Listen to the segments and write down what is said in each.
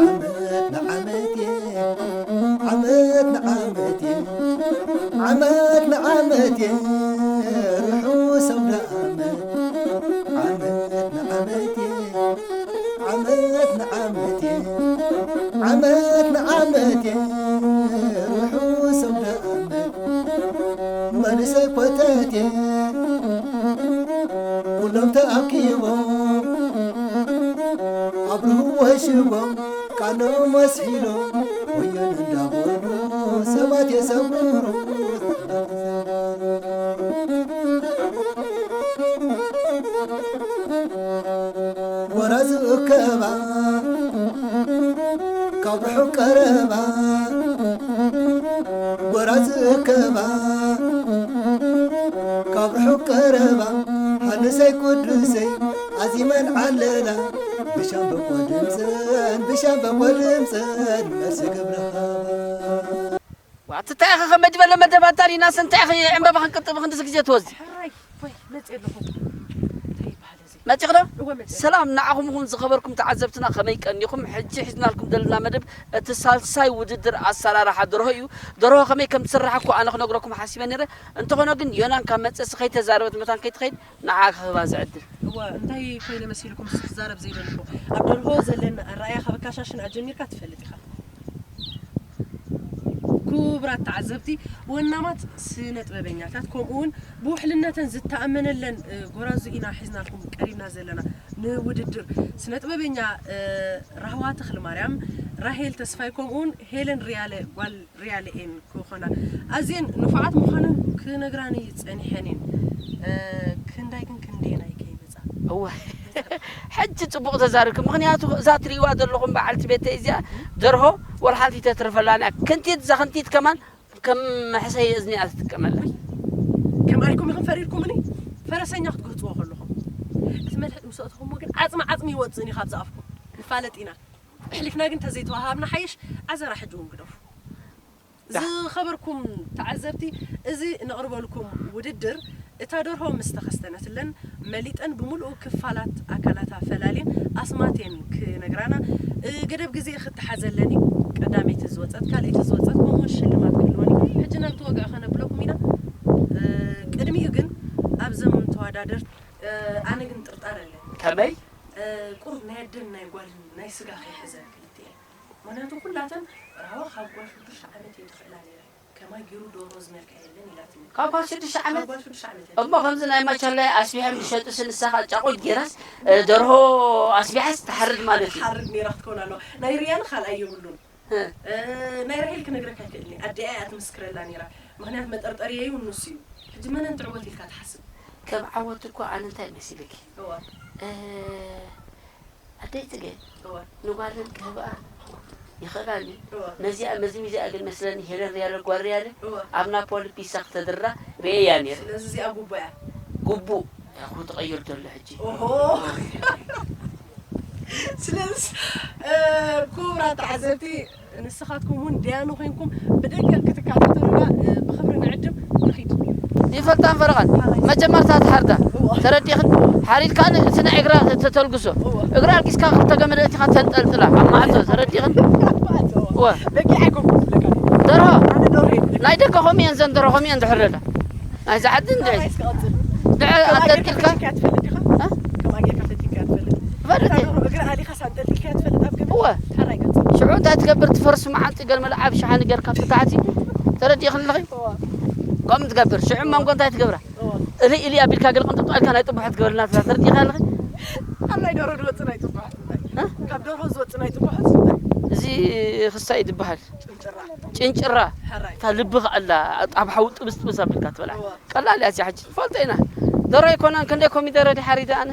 ዓመት ንዓመት እየ፣ ዓመት ንዓመት እየ፣ ዓመት ንዓመት እየ፣ ርሑስ ኣውደ ዓመት። ዓመት ንዓመት እየ፣ ዓመት ንዓመት እየ፣ ዓመት ንዓመት እየ፣ ርሑስ ኣውደ ዓመት። መንእሰይ ኮተቴ ኩሎም ተኣኪቦም ኣብርህዎ ሽቦም ቃኖም ኣስሒሎም ወዮን እንዳበሉ ሰባት የሰብሩ። ወራዙ እከባ ካብ ርሑቕ ቀረባ፣ ጎራ ዝእከባ ካብ ርሑቕ ቀረባ፣ ሃንሰይ ቅዱሰይ ኣዚመን ዓለላ፣ ብሻምበቆ ድምፀን፣ ብሻምበቆ ድምፀን መልሲ ክብረኻ። ዋትታ ኢኺ ከመይ ዝበለ መደብ ኣዳሊናስ እንታይ ኢኺ ዕምበባ ክንቅጥብ ክንድዚ ግዜ ትወስዲ? ሕራይ፣ ወይ፣ መፅእ ኣለኹ። እንታይ ይበሃል እዚ? መፂእኺ ዶ? እወ፣ መፂእ። ሰላም ንዓኹም ይኹን ዝኸበርኩም ተዓዘብትና፣ ከመይ ቀኒኹም? ሕጂ ሒዝናልኩም ዘለና መደብ እቲ ሳልሳይ ውድድር ኣሰራርሓ ደርሆ እዩ። ደርሆ ከመይ ከም ትስራሕ እኮ ኣነ ክነግረኩም ሓሲበ ነይረ። እንተኾነ ግን ዮናን ካብ መፀ ከይተዛረበት መታን ከይትኸይድ ንዓ ክህባ ዝዕድል። እወ፣ እንታይ ኮይነ መሲልኩም እስኪ ክዛረብ ዘይደለኹ? ኣብ ደርሆ ዘለና ኣረኣእያ ካብ ኣካሻሽን ኣጀሚርካ ትፈልጥ ኢኻ። ክቡራት ተዓዘብቲ፣ ወናማት ስነ ጥበበኛታት፣ ከምኡ እውን ብውሕልነተን ዝተኣመነለን፣ እ፣ ጎራዙ ኢና ሒዝናልኩም ቀሪብና ዘለና ንውድድር። ስነ ጥበበኛ፣ እ፣ ራህዋ ተኽለማርያም፣ ራሄል ተስፋይ፣ ከምኡ እውን ሄለን ሪያለ፣ ጓል ሪያለ እየን ክኾና። ኣዝየን ንፉዓት ምዃነን ክነግራኒ ጸኒሐን እየን። እ፣ ክንዳይ ግን ክንደየናይ ከይመጻ። እወ። ሕጂ ጽቡቕ ተዛሪብኪ። ምኽንያቱ እዛ ትርእይዋ ዘለኹም በዓልቲ ቤተይ እዚኣ ደርሆ ወላ ሓንቲ ተትርፈላን እያ። ክንቲት እዛ ክንቲት ከማን ከም መሕሰይ እዝኒ እያ ትጥቀመላ። ከምኣ ኢልኩም ኢኹም ፈሪድኩምኒ? ፈረሰኛ ክትግህጽዎ ከለኹም። እቲ መልሕጥ ምስ ኣእተኹሞ ግን ዓጽሚ ዓጽሚ ይወጽእን እዩ ካብዚ ኣፍኩም። ንፋለጥ ኢና። ኣሕሊፍና ግን ተዘይተዋሃብና ሓይሽ ዓዘራ ሕጂ እውን ግደፉ። ዝኸበርኩም ተዓዘብቲ፣ እዚ ነቕርበልኩም ውድድር፣ እታ ደርሆ ምስ ተኸስተነትለን መሊጠን ብምሉኡ ክፋላት ኣካላታ ፈላልየን ኣስማተን ክነግራና፣ እ፣ ገደብ ግዜ ክተሓዘለን እዩ። ቀዳመይቲ ዝወጸት፣ ካልኣይቲ ዝወጸት፣ ከምኡውን ሽልማት ክህልወን እዩ። ሕጂ ናብቲ ዋጋ ከነብለኩም ኢና። እ፣ ቅድሚኡ ግን ኣብዘም ተወዳደርቲ፣ እ፣ ኣነ ግን ጥርጣረ ኣለኒ። ከመይ? እ፣ ቁሩብ ናይ ኣደን ናይ ጓልን ናይ ስጋ ከይሕዘን ክልቲኤን። ምኽንያቱ ኩላተን ራህዋ ካብ ጓል ሽዱሽተ ዓመት እየ ትኽእላ ነይረ። ከማይ ገይሩ ደርሆ ዝመልካ የለን ኢላትኒ። ካብ ጓል ሽዱሽተ ዓመት? ካብ ጓል ሽዱሽተ ዓመት እየ። እሞ ከምዚ ናይ ማቻላይ ኣስቢሖም ዝሸጡ ንሳ ጫቑት ገይራስ፣ እ፣ ደርሆ ኣስቢሓስ ትሓርድ ማለት እዩ። ትሓርድ ነይራ ክትከውን ኣለዋ። ናይ ርያን ካልኣይ የብሉን። እ። እ፣ ናይ ራሄል ክነግረካ ኣይክእልን እየ። ኣዲኣ እያ ትምስክረላ ነይራ። ምኽንያት መጠርጠርየይ እውን ንሱ እዩ። ሕጂ መነን ትዕወት ኢልካ ትሓስብ? ከም ዓወት እኮ ኣነ እንታይ መሲልኪ? እዋ። እ፣ ኣደይ ጽገ እዋ። ንጓለን ክህብኣ ይኽእላ እንድዩ። እዋ። ነዚኣ መዝሚዚኣ ግን መስለኒ ሄለን ሪያለ ጓል ሪያለ እዋ። ኣብ ናፖሊ ፒሳ ክተድራ ርእየያ ነይረ። ስለዚ እዚኣ ጉቦ እያ። ጉቡእ እያ ክትቐይር ዘሎ ሕጂ። ኦሆ። ስለዚ፣ እ፣ ክቡራት ተዓዘብቲ፣ ንስኻትኩም እውን ደያኑ ኮይንኩም ብደቂቕ ክትከታተሉና፣ እ፣ ብኽብሪ ንዕድም። ንኺድ። ይፈልጣን ፈረቓን መጀመርታ ትሓርዳ እዋ። ተረዲኽን ሓሪድካ እቲ ናይ እግራ ተተልግሶ እዋ። እግራ ኣልጊስካ ክልተ ገመድ ኣእቲኻ ተንጠልጥላ ኣብ ማዕጾ ተረዲኽን እዋ። እዋ። በጊዕ ኣይኮንኩን ዝብለካ። ደርሆ ኣነ ደርሆ እየ ዝብለካ። ናይ ደገ ከምኡ እየን ዘን ደርሆ ከምኡ እየን ዝሕረዳ ናይዚ ዓዲ እንድዒ። ከማይ እስከ ቀጽል። ድዐ ከማይ ጌርካ ኣንጠልጢልካ ፈቲካ ትፈልጥ ዲኻ? እ? ከማይ ጌርካ ፈቲካ ትፈልጥ? እፈልጥ እየ። እታ ደርሆ እግራ ኣሊኻ ኣንጠልጢልካ ትፈልጥ ኣብ ገመድ? እወ። ሕራይ ቀጽል። ሽዑ እንታይ ትገብር? ትፈርስ መዓንጢ ገለ መልዓ ኣብ ሸሓኒ ጌርካ ብታሕቲ ተረዲእኽኒ ኣለኺ? እወ። ከምኡ ትገብር። ሽዑ እወ። መንጎ እንታይ ትገብራ? እወ። እልይ እልይ ኣቢልካ ገለ ቅንጥጥ ኣልካ ናይ ጥቡሕ ትገብርልና ትላ ተረዲእኻ ኣለኺ? ኣብ ናይ ደርሆ ዝወጽእ ናይ ጥቡሕ እንታይ? እ? ካብ ደርሆ ዝወጽእ ናይ ጥቡሕ እንታይ? እዚ ክስታይ እዩ ዝበሃል። ጭንጭራ። ጭንጭራ። ሕራይ። እታ ልብኻ ኣላ ኣብ ሓዊ ጥብስ ጥብስ ኣቢልካ ትበልዓ። እወ። ቀላል እያ እዚኣ ሕጂ ንፈልጦ ኢና። ደርሆ ኣይኮነን ክንደይ ኮሚደረ ድዩ ሓሪደ ኣነ።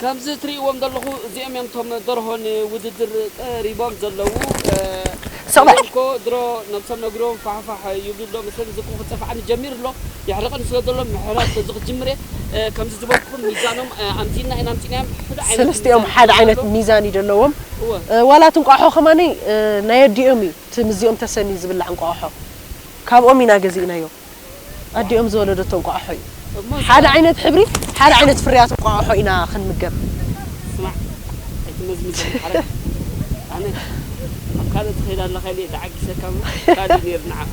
ከምዚ ትርእይዎም ዘለኹ እዚኦም እዮም እቶም ደርሆ ንውድድር ቀሪቦም ዘለዉ። እ፣ እዞም እኮ ድሮ ነብሶም ነግሮም ፋሕፋሕ ይብሉ ኣሎ መሰለኒ። እዚ እኮ ክጸፍዓኒ ጀሚሩ ኣሎ። የሕርቐኒ ስለ ዘሎ ምሕረት በዚ ክጅምር እየ። እ፣ ከምዚ ዝበልኩኹም ሚዛኖም፣ እ፣ ኣምጺእና ኢና፣ ኣምጺእናዮም። ሓደ ዓይነት ሰለስቲኦም ሚዛን ሓደ ዓይነት ይዛረቡ። ሚዛን እዩ ዘለዎም። እወ። እ፣ ዋላ እቲ እንቋሖ ከማኒ፣ እ፣ ናይ ኣዲኦም እዩ። እቲ ምስዚኦም ተሰንዩ ዝብላዕ እንቋሖ። ካብኦም ኢና ገዚእናዮ። ኣዲኦም ዝወለደቶ እንቋቑሖ እዩ። እሞ ሓደ ዓይነት ሕብሪ፣ ሓደ ዓይነት ፍርያት እንቋቑሖ ኢና ክንምገብ። ስማዕ፣ ኣይትመዝምዘኒ ሓረግ። ኣነ ኣብ ካልእ ትኸይድ ኣለኻ ኢለ ተዓጊሰካ እሞ ካልእ ነይሩ ንዓኻ።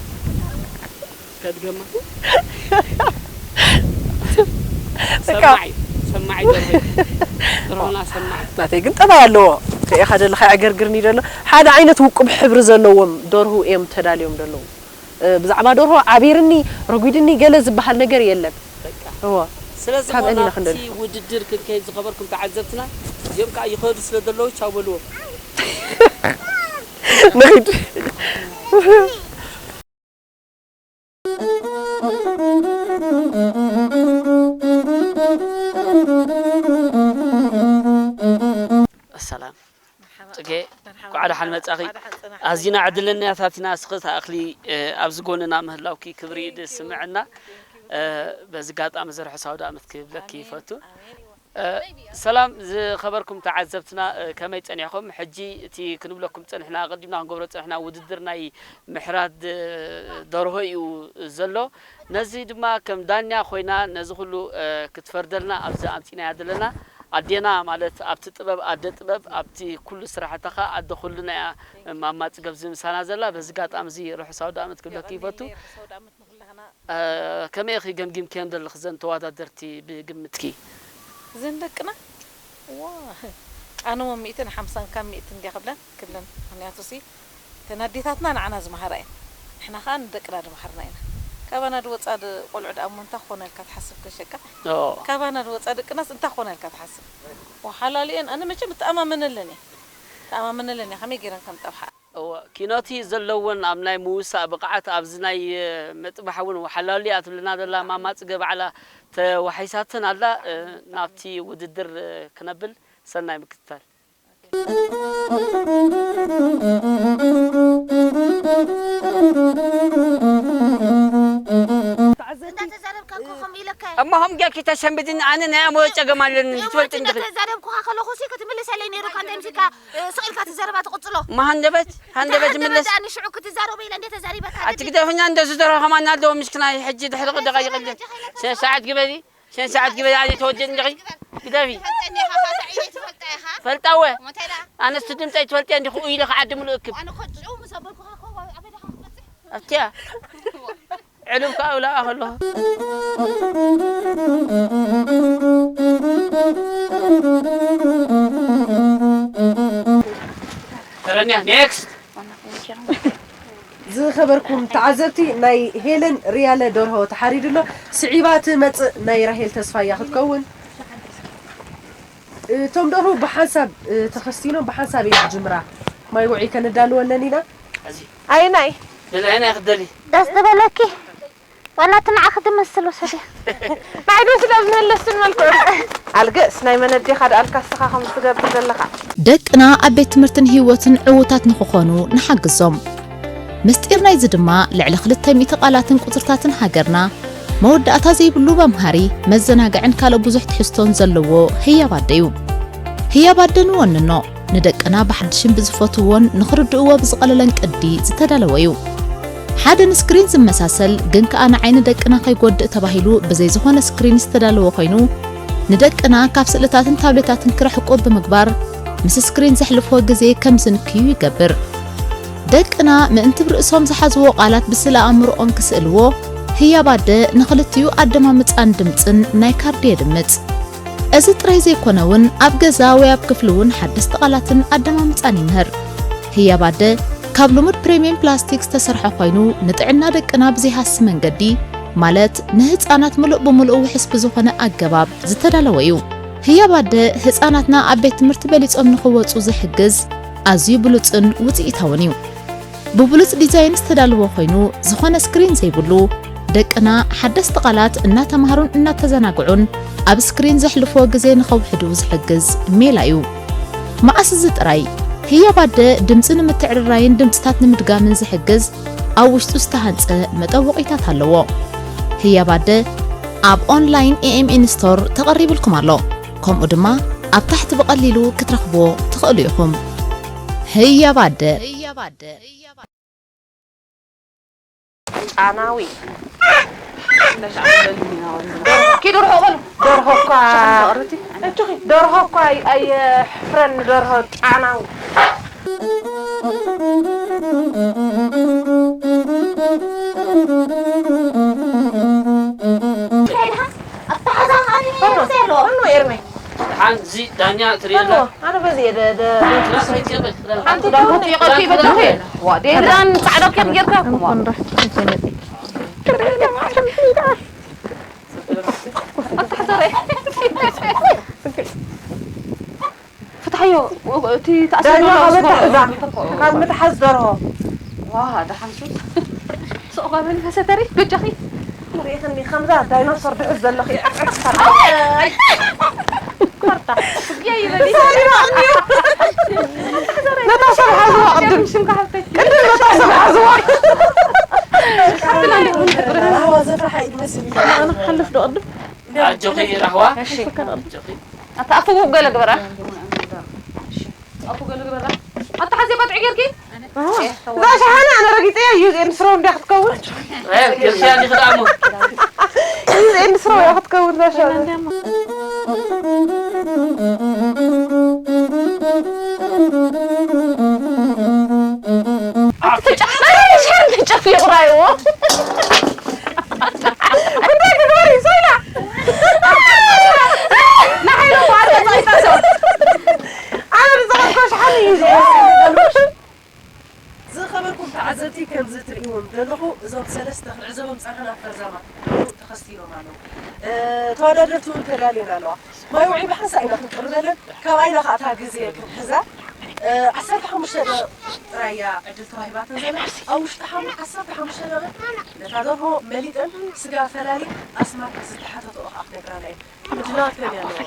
ከድገማ። በቃ። ሰማዒ፣ ሰማዒ ደርሆ። ደርሆና ሰማዒ። ናተይ ግን ጠባይ ኣለዎ። ከኢኻ ደለኻ ዕገርግርኒ ደሎ። ሓደ ዓይነት ውቁብ ሕብሪ ዘለዎም ደርሁ እዮም ተዳልዮም ደለዉ። እ፣ ብዛዕባ ደርሆ ዓቢርኒ፣ ረጒድኒ ገለ ዝበሃል ነገር የለን። በቃ። እወ። ስለዚ ካብ እሞ እኔ ናብቲ ክንደል። ውድድር ክንከይድ ዝኸበርኩም ተዓዘብትና፣ እዚኦም ከኣ ይኸዱ ስለ ዘለዉ ቻው በልዎም። ንኺድ። ሰላም። መርሓባ። ጽጌ፣ መርሓባ። እንኳዕ ደሓን መጻኺ። እንኳዕ ደሓን ጸናሕቲ። ኣዚና ዕድለኛታት ኢና፣ እስኺ ተኣኽሊ፣ እ፣ ኣብዚ ጎንና ምህላውኪ ክብሪ ይስምዐና። እ፣ በዚ ኣጋጣሚ እዚ ርሑስ ኣውደ ዓመት ክብለኪ ኣሜን፣ ይፈቱ። ኣሜን። እ፣ ሰላም ዝኸበርኩም ተዓዘብትና፣ እ፣ ከመይ ጸኒሕኩም? ሕጂ እቲ ክንብለኩም ጸኒሕና፣ ኣቐዲምና ክንገብሮ ጸኒሕና ውድድር ናይ ምሕራድ፣ እ፣ ደርሆ እዩ ዘሎ። ነዚ ድማ ከም ዳኛ ኮይና ነዚ ኩሉ፣ እ፣ ክትፈርደልና ኣብዚ ኣምጺእናያ ዘለና ኣዴና፣ ማለት ኣብቲ ጥበብ ኣደ ጥበብ፣ ኣብቲ ኩሉ ስራሕታ ኸኣ ኣደ ኩልና እያ። ማማ ጽገብ እዚ ምሳና ዘላ። በዚ ኣጋጣሚ እዚ ርሑስ ኣውደ ዓመት ክብለኪ ይፈቱ። የቐንየለይ፣ ርሑስ ኣውደ ዓመት ንኹላህና። እ፣ ከመይ ኢኺ ገምጊምክየን ዘለኺ እዘን ተወዳደርቲ ብግምትኪ? እዘን ደቅና? ዋ፣ ኣነ እውን ሚእትን ሓምሳን ካብ ሚእትን እንድያ ክብለን፣ ክብለን። ምኽንያቱ ሲ፣ እተን ኣዴታትና ንዓና ዝመሃራ እየን። ንሕና ኸኣ ንደቅና ዝመሃርና ኢና። ካባና ዝወጻ ድ-፣ ቆልዑ ደኣ እሞ እንታይ ክኾና ኢልካ ትሓስብ ከሸቃ? ኦ። ካባና ዝወጻ ደቅናስ እንታይ ክኾና ኢልካ ትሓስብ? ወሓላሉ እየን። ኣነ መቸም እተኣማመነለን እየ። እተኣማመነለን እየ። ከመይ ገይረን ከም ጠብሓ? እወ፣ ኪኖቲ ዘለወን ኣብ ናይ ምውሳእ ብቕዓት ኣብዚ ናይ፣ እ፣ ምጥባሕ እውን ወሓላሉ እያ ትብለና ዘላ ማማ ጽገ ባዕላ ተዋሒሳተን ኣላ። እ፣ ናብቲ ውድድር፣ እ፣ ክነብል ሰናይ ምክትታል። እንዳተዛረብካ እኮ ከምኡ ኢለካ እየ። እሞ ከም ጌርኪ ተሸምድኒ፣ ኣነ ናይ ኣእምሮ ጸገም ኣለኒ፣ እሞ ትፈልጢ እቲ እንዲኺ። እንዳተዛረብኩኻ ከለኹ ሲ ክትምልሰለይ ነይሩካ፣ እንታይ ምስልካ፣ እ፣ ስቕ ኢልካ እቲ ዘረባ ትቕጽሎ? እሞ ሃንደበት፣ ሃንደበት እንታይ ምልስ። ሃንደበት ደኣ ንሽዑ ክትዛረቡ ኢለ እንደ ተዛሪበካ ኣቲ ግደፍኛ፣ እንደዚ ደርሆ ከማን ኣለዎ፣ ምሽክናይ፣ ሕጂ ድሕሪ ደቓይቕ እንዲ። ሸን ሰዓት ግበሪ። ሸን ሰዓት ግበሪ፣ ኣነ ተወጀ እንዲኺ። ግደፊ። ትፈልጠኒ ኢኻ፣ ኻታ ኢለ ትፈልጣ ኢኻ። ፈልጣወ። እሞ እንታይ ደኣ? ኣነስ ድምፀይ ትፈልጥያ እንዲኹ ኢለ ክዓዲ ሙሉእ እክብ። ኣነ እኮ ጭው ምስ ኣበልኩኻ እኮ ኣበይ ደኣ ክትበፅሕ? ኣብቲያ። ዕሉብ ከዓ ውላኣ ከለኹ። ተረኛ፣ ኔክስት። ዝኸበርኩም ተዓዘብቲ፣ ናይ ሄለን ሪያለ ደርሆ ተሓሪዱ ኣሎ። ስዒባ ትመጽእ ናይ ራሄል ተስፋያ ክትከውን። እቶም ደርሁ ብሓንሳብ፣ እ፣ ተኸስቲኖም ብሓንሳብ እየን ዝጅምራ። ማይ ውዑይ ከነዳልወለን ኢና። ኣየናይ? ደላይና ክትደሊ? ደስ ዝበለኪ? ዋላ እቲ ንዓኺ ትመስል ውሰድያ። ንዓይ ዶ ስለ ዝመለስን መልክዑ? ኣልግስ፣ ናይ መን ኣዴኻ ደኣ ኣልካ እስኻ ከምዚ ትገብር ዘለኻ? ደቅና ኣብ ቤት ትምህርትን ህይወትን ዕዉታት ንኽኾኑ ንሓግዞም። ምስጢር ናይዚ ድማ ልዕሊ ክልተ ሚእቲ ቃላትን ቁጽርታትን ሃገርና መወዳእታ ዘይብሉ መምሃሪ፣ መዘናግዕን ካልእ ብዙሕ ትሕዝቶን ዘለዎ ህያብ ኣደ እዩ። ህያብ ኣደ ንወንኖ። ንደቅና ብሓድሽን ብዝፈትውዎን ንኽርድእዎ ብዝቐለለን ቅዲ ዝተዳለወ እዩ። ሓደ ንስክሪን ዝመሳሰል ግን ከኣ ንዓይኒ ደቅና ከይጎድእ ተባሂሉ ብዘይ ዝኾነ ስክሪን ዝተዳለወ ኮይኑ፣ ንደቅና ካብ ስእልታትን ታብሌታትን ክርሕቁ ብምግባር፣ ምስ ስክሪን ዘሕልፍዎ ግዜ ከም ዝንክዩ ይገብር። ደቅና ምእንቲ ብርእሶም ዝሓዝዎ ቃላት ብስእለ ኣእምሮኦም ክስእልዎ፣ ህያብ ኣደ ንኽልቲኡ ኣደማምጻን ድምጽን ናይ ካርዲ የድምጽ። እዚ ጥራይ ዘይኮነ እውን ኣብ ገዛ ወይ ኣብ ክፍሊ እውን ሓደስቲ ቃላትን ኣደማምጻን ይምህር። ህያብ ኣደ ካብ ልሙድ ፕሪምየም ፕላስቲክ ዝተሰርሐ ኮይኑ፣ ንጥዕና ደቅና ብዘይሃሲ መንገዲ፣ ማለት ንህጻናት ምሉእ ብምሉእ ውሑስ ብዝኾነ ኣገባብ ዝተዳለወ እዩ። ህያብ ኣደ ህጻናትና ኣብ ቤት ትምህርቲ በሊጾም ንኽወጹ ዝሕግዝ ኣዝዩ ብሉጽን ውጽኢታውን እዩ። ብብሉጽ ዲዛይን ዝተዳለወ ኮይኑ፣ ዝኾነ ስክሪን ዘይብሉ፣ ደቅና ሓደስቲ ቃላት እናተማሃሩን እናተዘናግዑን ኣብ ስክሪን ዘሕልፍዎ ግዜ ንኸውሕዱ ዝሕግዝ ሜላ እዩ። መዓስ እዚ ጥራይ፣ ህያብ ኣደ ድምጺ ንምትዕርራይን ድምጽታት ንምድጋምን ዝሕግዝ ኣብ ውሽጡ ዝተሃንጸ መጠወቒታት ኣለዎ። ህያብ ኣደ ኣብ ኦንላይን ኤ ኤም ኤን ስቶር ተቐሪብልኩም ኣሎ። ከምኡ ድማ ኣብ ታሕቲ ብቐሊሉ ክትረኽብዎ ትኽእሉ ኢኹም። ህያብ ኣደ። ጫናዊ። ኪዱ ርሑቕ በሉ። ደርሆ እኳ፣ ደርሆ እኳ ኣይ-፣ ኣየሕፍረን ደርሆ ጫናዊ። ፈኖ፣ ፈኖ ኤርሜ። ሓንቲ ዳኛ ትርእየላ። ፈኖ፣ ኣነ በዚ እየ ደ-፣ ደ-፣ ደ-፣ ሓንቲ ዳቦ ትይቐልኪ በጃኺ። ዋ፣ ዴ ክዳን ጻዕዳ ኬፍ ጌርካ እኮ። ኣታ ሕዘረ። ፍትሓዮ፣ እቲ ተኣስሮ ዳኛ ዘሎ ካብ ኣስመራ ምትሓዛ፣ ካብ ምትሓዝ ደርሆ። ዋ፣ ደሓን ሹ። ስቕ በል ፈሰተሪ፣ በጃኺ። ርኢኽኒ ከምዛ ዳይኖሶር ድሕዝ ዘለኺ። ኣይ፣ ኮርታ። ጉያ ይበል። ነታ ሰብ ሓዝዋ ቅድም። ሽምካ ሓብተይ። ቅድም ነታ ሰብ ሓዝዋ። ሓብትና እንዲኹም። ራህዋ ዘፍርሓ እዩ ዝመስል። ኣነ ክሓልፍ ዶ ቅድም? ኣጆኺ ራህዋ። እሺ። ኣጆኺ። ኣታ ኣፉ ገለ ግበራ። ኣፉ ገለ ግበራ። ኣታ ሓዚ ባጥዒ ጌርኪ? እዛ ሸሓነ ኣነ ረጊጸያ እዩ፣ እዚኤን ስረው እንድያ ክትከውን። ራሄል፣ ጌርክያ እንዲኺ ደኣ እሞ። እዚኤን ስረው እያ ክትከውን እዛ ሸሓነ። ኣታ ተጨ-፣ ኣረ ሸሓነ ተጨፍ ይቕራይዎ። እንታይ ትግበሪ? ሶይላ! ንሓይሉ እኮ ኣልቀጽቂጣ ሰው። ኣነ ዝጸቐጥኩ ሸሓኒ እዩ። ዝኸበርኩም ተዓዘብቲ፣ ከምዚ ትርእይዎም ዘለኹ፣ እዞም ሰለስተ ክንዕዘቦም ዝጸናሕና ፈዛማት ተኸስቲኖም ኣለዉ። እ፣ ተወዳደርቲ እውን ተዳልየን ኣለዋ። ማይ ውዒ ብሓንሳእ ኢና ክንቅርበለን፣ ካብኣ ኢና ከኣ እታ ግዜ ክንሕዛ። እ፣ ዓሰርተ ሓሙሽተ ደቂቕ ጥራይ እያ ዕድል ተዋሂባተን ዘላ። ኣብ ውሽጢ ሓሙ-፣ ዓሰርተ ሓሙሽተ ደቂቕ ነታ ደርሆ መሊጠን፣ ስጋ ፈላሊ፣ ኣስማት ዝተሓተትኦ ከኣ ክነግራና እየን። ምድላዋት ከመይ ኣለዋ?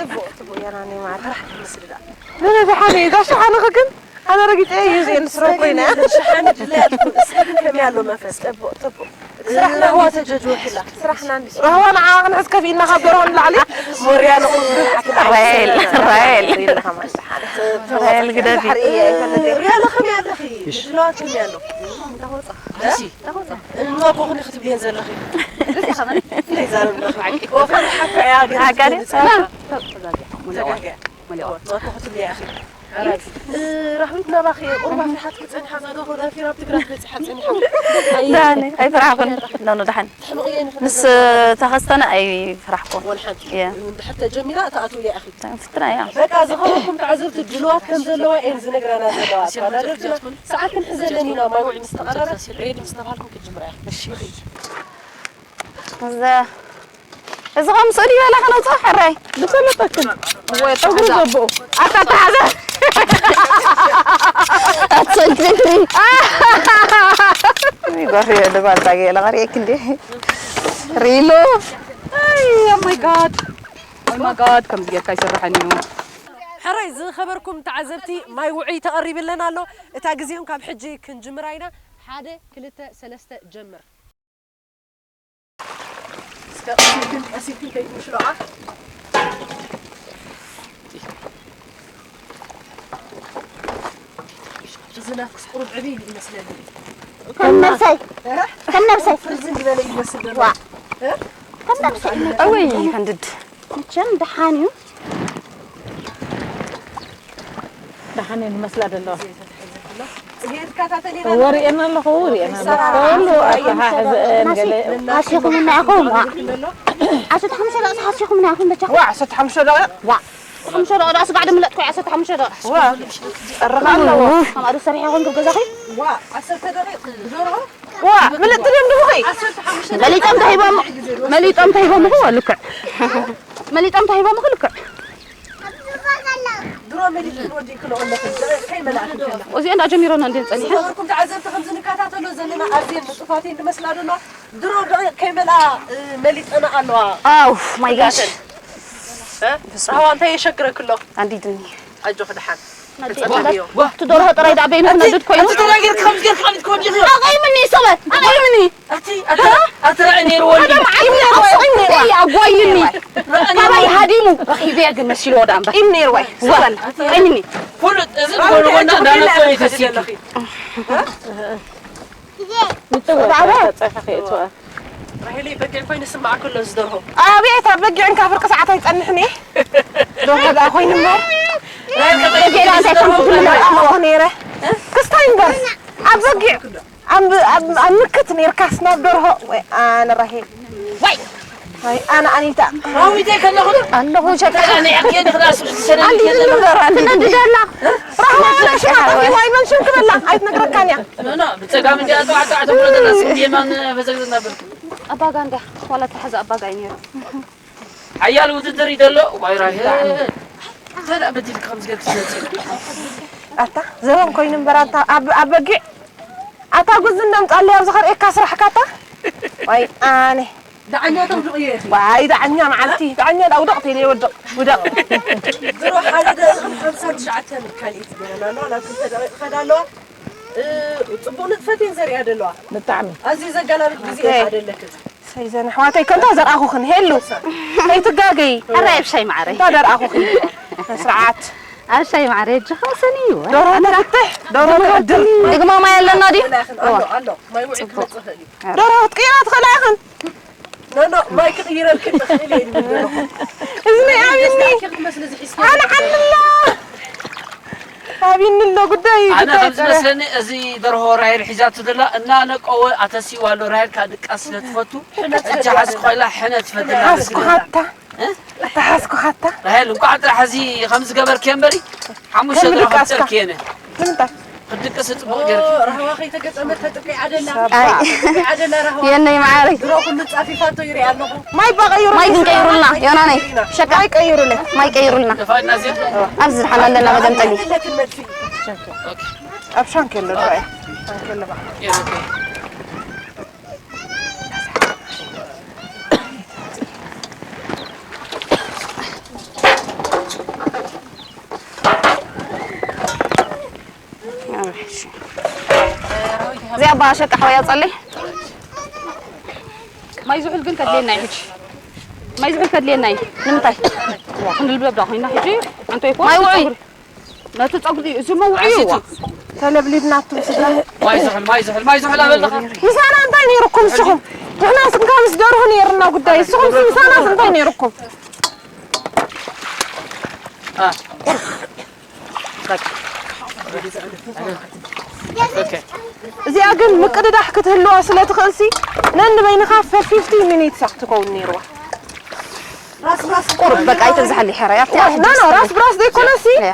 ጽቡቕ፣ ጽቡቕ፣ ያናኒ ማዕረ። ፈራሕ ክትመስሊ ደኣ። ንሕና ደሓን እዩ። እዛ ሸሓነ ግን ኣነ ረጊጸ እዩ እዚኤን ስረ ኮይነ። ሸሓነ ድለ ኣልኩ። እስከ ግን ከመይ ኣሎ መንፈስ? ጽቡቕ፣ ጽቡቕ። ስራሕና ራህዋ እንዲ-፣ ተጀጅወክላ። ስራሕና እንዲ-፣ ራህዋ ንዓ ክንሕዝ ከፊእና ካብ ደርሆ ንላዕሊ። ሞርያ ንኹሉ ሓኪም ራሄል፣ ራሄል። ራሄል ግደፊ። ሪያና ከመይ ኣለኺ? ምድላዋት ከመይ ኣሎ? ተኾጻ። ደሲ። ተኾጻ። እንዋ ኮኹኒ ክትብልየን ዘለኺ። እንታይ ዛረብ ኣለኺ? ወፈር ሓካ እያ፣ ግን ሓካ ድዩ? ተጋግያ። ተጋግያ። መለዋ። መለዋ። እንዋ ኮኹ ትብልያ ኢኺ። ራህዊት ናባኺ ቁሩብ ኣፍሪሓትኪ ጸኒሓ፣ እዛ ደርሆ ዳንፊራ ኣብ ትግራት በጺሓ ጸኒሓ። ዳኒ፣ ኣይፈራሕኩን። ኖ፣ ኖ፣ ደሓን። ትሕምቕየን ኢኺ። ምስ ተኸስተነ ኣይፈራሕኩን። ወላ ሓንቲ። እየ። እንድሕር ተጀሚራ፣ እታ ኣትውያ ኢኺ። ፍትና እያ። በቃ፣ ዝኸበርኩም ተዓዘብቲ ድሉዋት ከም ዘለዋ እየን ዝነግራና ዘለዋ። ተወዳደርትና ሰዓት ክንሕዘለን ኢና፣ ማይ ውዒ ምስ ተቐረበ፣ ሬዲ ምስ ተባሃልኩም ክትጅምራ ኢኹም። እሺ። እዚ፣ እዚ ኸም ስእሊ ይበላ ኸነውፅኦ፣ ሕራይ። ዝፈለጠክን። ወይ፣ ጠጉሪ ዘብኡ። ኣታ ተሓዘ። ኣትሰልችኒ። ይጎርዮ፣ ድባል ጣጌ፣ ለቐሪኤክ እንዴ? ሪሉ። ኣይ፣ oh my God። Oh my God፣ ከምዚ ጌርካ ይስርሐን እዩ። ሕራይ ዝኸበርኩም ተዓዘብቲ፣ ማይ ውዑይ ተቐሪብለን ኣሎ። እታ ግዜ እውን ካብ ሕጂ ክንጅምራ ኢና። ሓደ፣ ክልተ፣ ሰለስተ፣ ጀምር። እስከ ቀሲልክን፣ ቀሲልክን ከይትምሽሎኣ። እዚ ናትክስ ቁሩብ ዕብይ ኢሉ ይመስለኒ። ከም ነብሰይ። እ? ከም ነብሰይ። ፍርዝን ዝበለ ይመስል ዘሎ። ዋ። እ? ከም ነብሰይ። እወይ፣ ከንድድ። መቸም ደሓን እዩ። ደሓን እየን ይመስላ ዘለዋ። ጽጌ፣ ትከታተሊ እወ፣ ሪኤን ኣለኹ፣ ሪኤን ኣለኹ። ኩሉ ኣተሓሕዘአን ገለ። ሃሲኹምና ኢኹም፣ ዋ። ዓሰርተ ሓሙሽተ ደቂቕ ሃሲኹምና ኢኹም፣ በጃኹም። ዋ፣ ዓሰርተ ሓሙሽተ ደቂቕ? ዋ፣ ዓሰርተ ሓሙሽተ ደቂቕ፣ ደኣ ስጋዕ ድምለጥኩ፣ ዓሰርተ ሓሙሽተ ደቂቕ። ዋ፣ ጸርኻ ኣለዎ። ከማኡ ዶ ሰሪሐ ይኾን ገዛኺ? ዋ፣ ዓሰርተ ደቂቕ ብደርሆ? ዋ፣ ምልጥ ድዮም ድኹኺ? መሊጦም ተሂቦም፣ መሊጦም ተሂቦም እኮ ልክዕ። መሊጦም ተሂቦም እኮ ልክዕ። ድሮ መሊጥክን ወዲእክን ኣለኽን፣ ከይመላእክን ከለኽን። እዚኦ እንዳጀሚሮና እንዴ ጸኒሐ። ዝኸበርኩም ተዓዘብቲ፣ ከምዚ ንከታተሎ ዘለና ኣዝየን ንጡፋት እየን ዝመስላ ዘለዋ። ድሮ ደቂቕ ከይመልኣ፣ እ፣ መሊጠና ኣለዋ። ኣው፣ ማይ ጋሽ። እ? ራህዋ እንታይ የሸግረክ ኣሎ? ኣንዲድኒ። ኣጆኺ ደሓን። ትደርሆ ጥራይ ደኣ በይኑ ክነድድ ኮይኑ። ኣቲ ተናገር ከም ዝገር ከም ትኮን ዲኺ። ኣቐይምኒ ሰበ ኣቐይምኒ። ኣቲ ኣቲ ኣቲ ራእይ ነይርዎ። ኣቲ ራእይ ነይርዎ። ኣጓይኒ። ካባይ ሃዲሙ ረኺበያ ግን መሲልዎ ደኣ እምበር። ኢም ነይርዎ። ሰበን። ኣቐይምኒ። ፍሉጥ እዚ ዝኾነ ወና እንዳነቶ ይተሲል። ራሄለይ በጊዕ ኮይኑ ስማዕ ከሎ ዝደርሆ። ኣቤት ኣብ በጊዕ እንካ ፍርቂ ሰዓት ኣይጸንሕን እየ። ደርሆ ደኣ ኮይኑ እምበር። በጊዕ ደኣ እንታይ ከም ትብሎ ኣለኹ ነይረ። ክስታይ እምበር ኣብ በጊዕ ኣብ ኣብ ኣብ ምክት ነይርካስ ናብ ደርሆ ወይ ኣነ ራሄል። ወይ ኣነ ኣኒታ። ራዊተይ ከለኹ ኣለኹ ሸቃ። ኣነ ያኬ ንኽዳስ ሰለኒ ኣንዲ ከለኹ። ዝምበር ኣንዲ ትነድድ ኣላ። ራህዋ ኣነ ሽማታ ወይ መን ሽም ክበላ ኣይትነግረካን እያ። ኖ፣ ኖ፣ ብጸጋም እንዲያ ጣዕ ጣዕ ትብሎ ዘላ፣ ስም የማን ፈዘግዘግ ነበር። ኣባጋ እንዲያ፣ ዋላ ተሓዘ ኣባጋ እዩ ነይሩ። ሓያል ውድድር እዩ ዘሎ። ዋይ ራሄ። ዘላ በዲል ከም ዝገብ ትመጽእ። ኣታ፣ ዘበን ኮይኑ እምበር ኣታ፣ ኣብ፣ ኣብ በጊዕ። ኣታ ጉዝ እንደምጻለይ ኣብ ዝኸርእየካ ስራሕካ ኣታ። ዋይ ኣነ። ዳዕኛ ተውድቕዮ ኢኺ። ዋይ ዳዕኛ መዓልቲ፣ ዳዕኛ ዳውደቕ ተይለ ይወድቕ፣ ውደቕ። ድሮ ሓደ ደቂቕ ሓምሳን ትሽዓተን ካልኢት ገይረና ኣለዋ፣ ናብ ክልተ ደቂቕ ከዳ ኣለዋ። እ፣ ጽቡቕ ንጥፈት እየን ዘርእያ ዘለዋ። ብጣዕሚ። ኣዝዩ ዘገላብጥ ግዜ ኦኬ። ይሓደለክን። ሰይዘን ኣሕዋተይ፣ ከምታ ዘርኣኹኽን፣ ሄሉ። ከይትጋገይ። ሕራይ ኣብ ሻይ ማዕረይ። እንታ ዘርኣኹኽን። ስርዓት። ኣብ ሻይ ማዕረይ፣ እጅኻ ሰኒ እዩ። ደርሆ ተፍትሕ፣ ደርሆ ተዕድር። ድግማ ማይ ኣለና ድዩ? ኣሎ፣ ኣሎ። ማይ ውዒ ክመጽእ ይኽእል እዩ። ደርሆ ክትቅይራ ትኽእላ ኢኽን። ኖ፣ ኖ፣ ማይ ክቕይረልክን ትኽእል እየ ዝብል ዘለኹ። እዝኒ ኣቢኒ። ኣኪ ክትመስሊ እዚ ሒዝኪ ኣነ ሓልላ። ኣቢኒ ኣሎ ጉዳይ፣ ኣነ ጉዳይ ከም ዝመስለኒ እዚ ደርሆ ራሄል ሒዛቱ ዘላ እናነቀወ ኣተሲዋ ኣሎ። ራሄል ካብ ድቃስ ስለ ትፈቱ፣ ሕነ እጃ ሓዝኩ ኢላ ሕነ ትፈትና ሓዝኩ መስለኒ። ሓታ። እ? ኣታ ሓዝኩ ሓታ። ራሄል፣ እንኳዕ ጥራሕ እዚ ከም ዝገበርክዮ እምበሪ፣ ሓሙሽተ ከም ድሮ ድቃስካ። ከብጨርክየነ። ንምንታይ? ክድቅስ ጽቡቕ ኦ፣ ጌርኪ። ራህዋ ከይተገጠመት ተጥቂዓ ደላ። ኣይ። ተጥቂዓ ደላ ራህዋ። የነይ መዓረይ። ድሮ ኩሉ ጻፊፋቶ ይርኢ ኣለኹ። ማይ ባቐይሩ ማይ ግን ቀይሩልና፣ ዮናነይ። ሸቃ። ማይ ቀይሩለይ። ማይ ቀይሩልና። ደፋና እዚኣ። ኣብዚ ዝሓን ኣለና መገንጠሊ። ኣለክን መድፊ። ኣብ ሻንክ የለ፣ ኦኬ። ሻንክ የለ በቃ። የለ። እዚኣ ኣባ ሸቃ ሓወያ ጸለይ። ማይ ዝሑል ግን ከድልየና እዩ ሕጂ። ማይ ዝሑል ከድልየና እዩ። ንምንታይ? ክንልብለብ ዳ ኮይና ሕጂ? ኣንቶ ይኮን? ማይ ውዑይ። ነቲ ጸጉሪ እዚ መውዕዩ። ሓሲቱ። ተለብሊብናቱም ስድራ። ማይ ዝሑል፣ ማይ ዝሑል፣ ማይ ዝሑል ኣበልኻ። ምሳና እንታይ ነይርኩም ንስኹም? ንሕና ስንካ ምስ ደርሁ ነይርና ጉዳይ። ንስኹም ምሳና እንታይ ነይርኩም? አ። ኦኬ። እዚኣ ግን ምቅድዳሕ ክትህልዋ ስለ ትኽእልሲ ነንበይንኻ for fifty minutes ክትከውን ነይርዋ። ቁሩብ በቃ ኣይተብዝሓለይ ሕራይ። ኣብቲ ኖ፣ ኖ፣ ራስ ብራስ ዘይኮነሲ። እያ።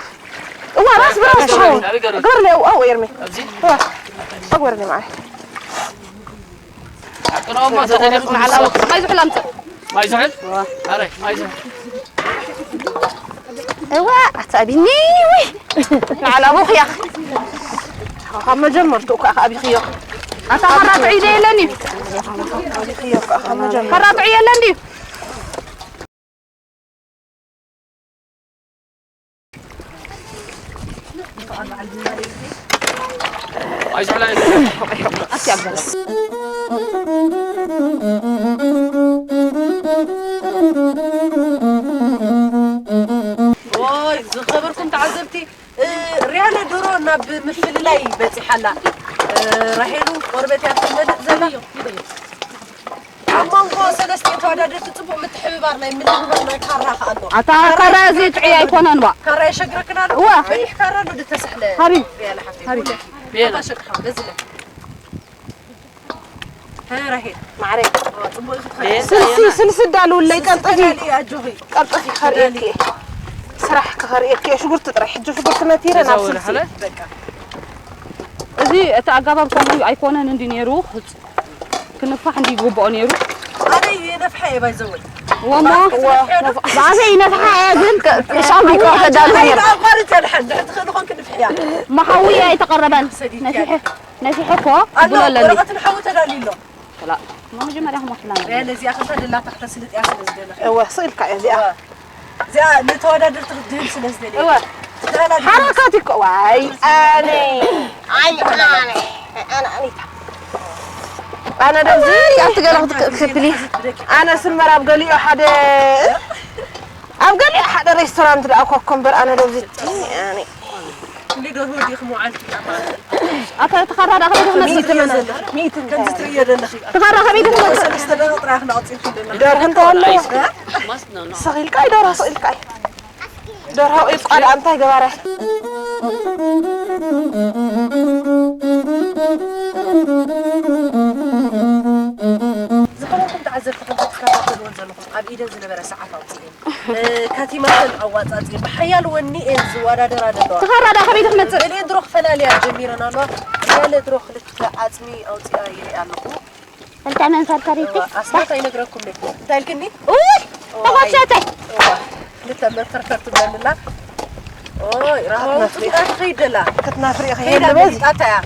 እዋ፣ ራስ ብራስ ትኸውን። ግበርለይ፣ ኣብኡ፣ ኣብኡ፣ ኤርሚ። ኣብዚ? እዋ፣ ኣግበርለይ ማዓረይ። ኣቅረቦ ተደሊኹ ንዓላ ንስኻ። ማይ ዝሑል ኣምጽእ። ማይ ዝሑል? እዋ። ኣረ፣ ማይ ዝሑል። እዋ፣ ኣታ ቢኒ፣ ውይ። ንዓላ ኣቦኽያ። ካብ መጀመርትኡ እኮ ኣቢኽዮ። ኣታ ከራጥዑ ኢለ የለን እዩ። ኣቢኽዮ እኮ ካብ መጀመርትኡ። ከራጥዑ የለን ድዩ? ዋይ፣ ዝኸበርኩም ተዓዘብቲ፣ እ፣ ሪያና ዶሮ ናብ ምፍልላይ በጺሓ ኣላ። እ፣ ራሄሉ ቆርበት እያ ትመልእ ዘላ። ኣብ መንጎ ሰለስተ ተወዳደርቲ ጽቡቕ ምትሕብባር ናይ ምልውዋጥ ናይ ካራ ከኣ ኣሎ። ኣታ ካራ እዚ ጥዑይ ኣይኮነን ዋ። ካራ የሸግረክን ኣሎ? እዋ። በሊሕ ካራ ኣሎ ዝተሰሕለ። ሃቢ። ሪያና ሓፍቲ። ሃቢ። ኣታ ሸግርካ፣ በዚ ለ። ሀ፣ ራሄል። ማዕረይ። ኦ፣ ጽቡቕ ኢኺ ትኸዲ። ስልሲ፣ ስልሲ ዳልውለይ፣ ስልሲ ቀልጥፊ። ተዳሊ፣ ኣጆኺ። ቀልጥፊ፣ ከርእየኪ እየ። ስራሕ ክኸርእየኪ እየ። ሽጉርቲ ጥራይ፣ ሕጂ ሽጉርቲ መቲረ ናብ ስልሲ። በቃ። እዚ እቲ ኣጋባብ ከምኡ ኣይኮነን እንዲ ነይሩ። ክንፋሕ እንዲ ይግብኦ ነይሩ። ኣነ የነፍሐ እየ፣ ባይዘወይ። ወሞ፣ ባሰ ይነፍሓ እየ፣ ግን ከ-፣ ሻምብቆ ተዳሉ ነይሩ። ኣቋርጥ ያልሐን፣ ድሕሪ ትኽእሊ ኾንክ ንፍሕያ። መሓዊ ኣይተቐረበን። ሰዲድ ነፊሐ። ያለ። ነፊሐ እኮ ኣሎ፣ ብሎ ኣለኒ። ወረቐትን ሓዊ ተዳልዩ ኣሎ። ክላእ፣ እሞ መጀመርያ ክሞ ክላእ። ሪያ ነዚኣ ክንተ ድላታ ክተስልጥ እያ ስለ ዝደለኻ። እወ፣ ስኢልካ እያ እዚኣ። እወ። እዚኣ ንተወዳደርቲ ክትድህብ ስለ ዝደለየ። እወ። ሓረካት እኮ ዋይ ኣነ ኣይ ኣነ ኣነ ኣኒታ ኣነ ደዚ ኣብቲ ገለ ክትክ- ክትብሊ ኣነ ስመር ኣብ ገሊኡ ሓደ ኣብ ገሊኡ ሓደ ሬስቶራንት ደኣ ኮኮምበር ኣነ ደዚ ኣነ እንዴ ዶርሆ ዲኹም ውዓልቲ ኣታ ተኸራዳ ከመይ ትመስል ከምዚ ትርእዮ ዘለኺ ተኸራ ከመይ ትመስል ሰለስተ ደቂቕ ጥራሕ ክነቕፅልኩም ዘለና ደርሆ እንተሃለዎ ስኺልካ ደርሆ ስኢልካ ደርሆ ኢልካ ደኣ እንታይ ገባረ ዝኾነኩም ተዓዘብቲ ከም ትከታተልዎ ዘለኹም ኣብ ኢደን ዝነበረ ሰዓት ኣውፅኤን ካቲማተን ኣዋፃፅኤን ብሓያል ወኒ እየን ዝወዳደራ ዘለዋ ተኸራዳ ከመይ ትመስል ገሊአን ድሮ ክፈላልያ ጀሚረን ኣለዋ ገለ ድሮ ክልተ ዓፅሚ ኣውፅኣ ይርኢ ኣለኹ እንተ መንፈርፈሪቲ ኣስማት ኣይነግረኩም ደ እንታይ ኢልክኒ ውይ ተኾሸተ ክልተ መንፈርፈር ትብለንላ ራህዋ ውፅኢታ ትኸይድ ደላ ክትነፍሪ ኢኺ ከይዳ በዚ መሊጣታ እያ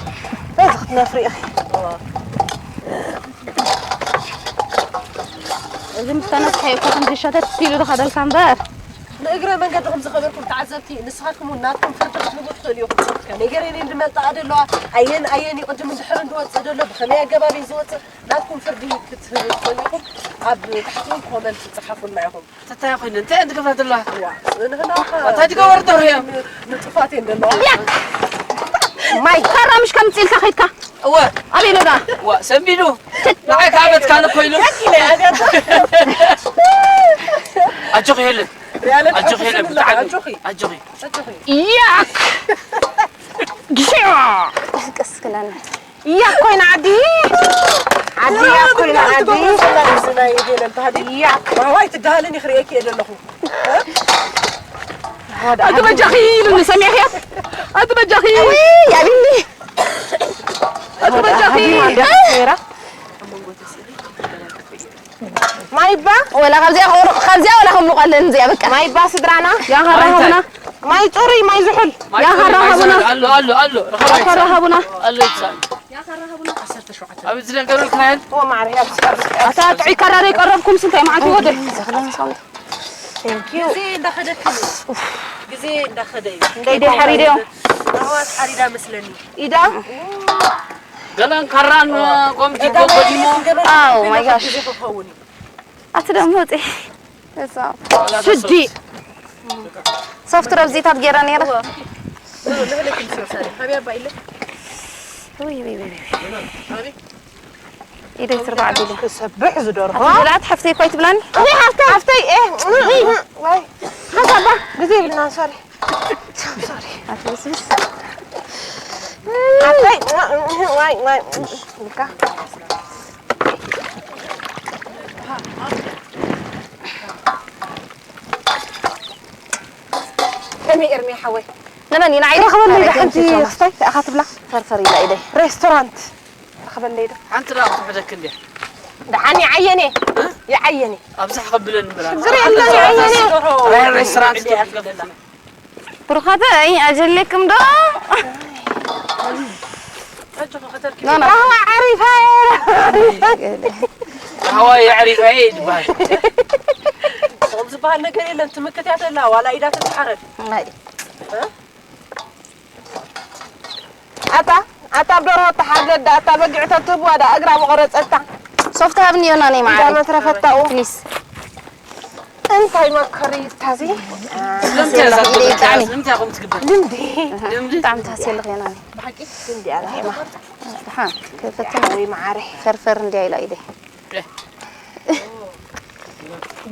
በዚ ክትነፍሪ ኢኺ እዚ ምስ ተነስሐ እኮ ከምዚ ሸተት ኢሉ ዝኸደልካ እምበር ንእግረ መንገድኹም ዝኸበርኩም ተዓዘብቲ ንስኻትኩም እውን ናትኩም ፍርዲ ክትህቡ ትኽእሉ ኢኹም ነገረን እንድመጣ ደለዋ ኣየን ኣየን ይቕድም እንድሕር እንድወፅእ ደሎ ብኸመይ ኣገባብ እዩ ዝወፅእ ናትኩም ፍርዲ ክትህቡ ትኽእሉ ኢኹም ኣብ ታሕቲ እውን ኮመንት ትፅሓፉልና ኢኹም እንታይ ኮይኑ እንታይ እንት ክፍራ ደላ ንህና እንታይ ትገበር ደሩ እያ ንጥፋት እየን ደለዋ ማይ ካራ ምሽ ከምፅእ ኢልካ ከይድካ እወ ኣበይ ነዳ ዋ ሰንቢዱ ንዓይ ካበትካ ንኮ ኢሉ ኣጆኺ ሄለን ኣጆኺ ሄለን ብጣዕሚ ኣጆኺ ያክ ጊዜዋ ቀስ ክለና ያክ ኮይና ዓዲ ዓዲ ያክ ኮይና ዓዲ ናይ ሄለን ተሃዲ ያክ ዋዋይ ትዳሃልን ይኽርእየኪ እየ ዘለኹ ኣቲ በጃኺ ኢሉኒ ሰሚዕኽዮ ኣቲ በጃኺ ያብኒ ኣቲ በጃኺ ማይባ ወላ ካብዚኣ ከቕርብ- ካብዚኣ ወላ ከምልቕ ኣለኒ እዚኣ በቃ ማይባ ስድራና ያኸራኸቡና ማይ ፅሩይ ማይ ዝሑል ያኸራኸቡና ኣሎ ኣሎ ኣሎ ያኸራኸቡና ኣሎ ይብሳል ኣብ ዝነገሩልክናየን ወማዕረ ኣታ ጥዑይ ከራረ ይቀረብኩም ስንታይ መዓልቲ ወደ ግዜ እንዳኸደክን ግዜ እንዳኸደ እዩ ደይደ ሓሪደዮም ረዋት ሓሪዳ መስለኒ ኢዳ ገለን ካራን ቆምቲ ጎጎዲሞ Oh my gosh. ግዜ ክኸውን እዩ ኣቲ ደሞ ውፅኢ ስዲ ሶፍት ረብዚታት ገይረ ነይረ ንህለኪ ምስ ወሳኒ ሃብያ ባይለ ውይ ውይ ውይ ኣቤት ኢደይ ስርባዕ ኣቢለ ክሰብሕ ዝደርሆ ላት ሓፍተይ እኳ ይትብላኒ ወይ ሓፍተይ ሓፍተይ እ ወይ ሓሳባ ግዜ ይብልና ሶሪ ኣትብስብስ ሓፍተይ ወይ ወይ ልካ ከመይ ኤርሚ ሓወይ ንመን ኢና ረኸበለይ ሓንቲ ክስታይ ኣኻ ትብላ ፈርፈር ኢላ ኢደይ ሬስቶራንት ረኸበለይ ዶ ሓንቲ ደኣ ክትሕደክ እንድያ ደሓን ይዓየነ ይዓየነ ኣብዛሕ ከብለን ምራ ችግር የለን ይዓየነ ራይ ሬስቶራንት ክትከፍት ብሩኻተይ ኣጀሌክም ዶ ራህዋ ዓሪፋ ሃዋ የዕሪፋ ይድበሃል ከምኡ ዝበሃል ነገር የለን ትምክት እያ ተላ ዋላ ኢዳ ትትሓረድ ናይ ኣታ ኣታ ኣብ ደርሆ ተሓርደዳ ኣታ በጊዕ ተትህብዋ ዳ እግራ ምቆረፀታ ሶፍት ሃብኒ ዮና ነይ ኢዳ መዓሪ መትረፈታኡ ፕሊስ እንታይ መከሪ ታዚ ስለምንታይ እያ እዛ ትገብር? ስለምንታይ ከምኡ ትግበር? ልምዲ ልምዲ ብጣዕሚ ተሃስየለኽ ዮና ነይ ብሓቂ ልምዲ ኣላ ሄማ ድሓ ክፈትን ወይ መዓሪ ፈርፈር እንድያ ኢላ ኢደይ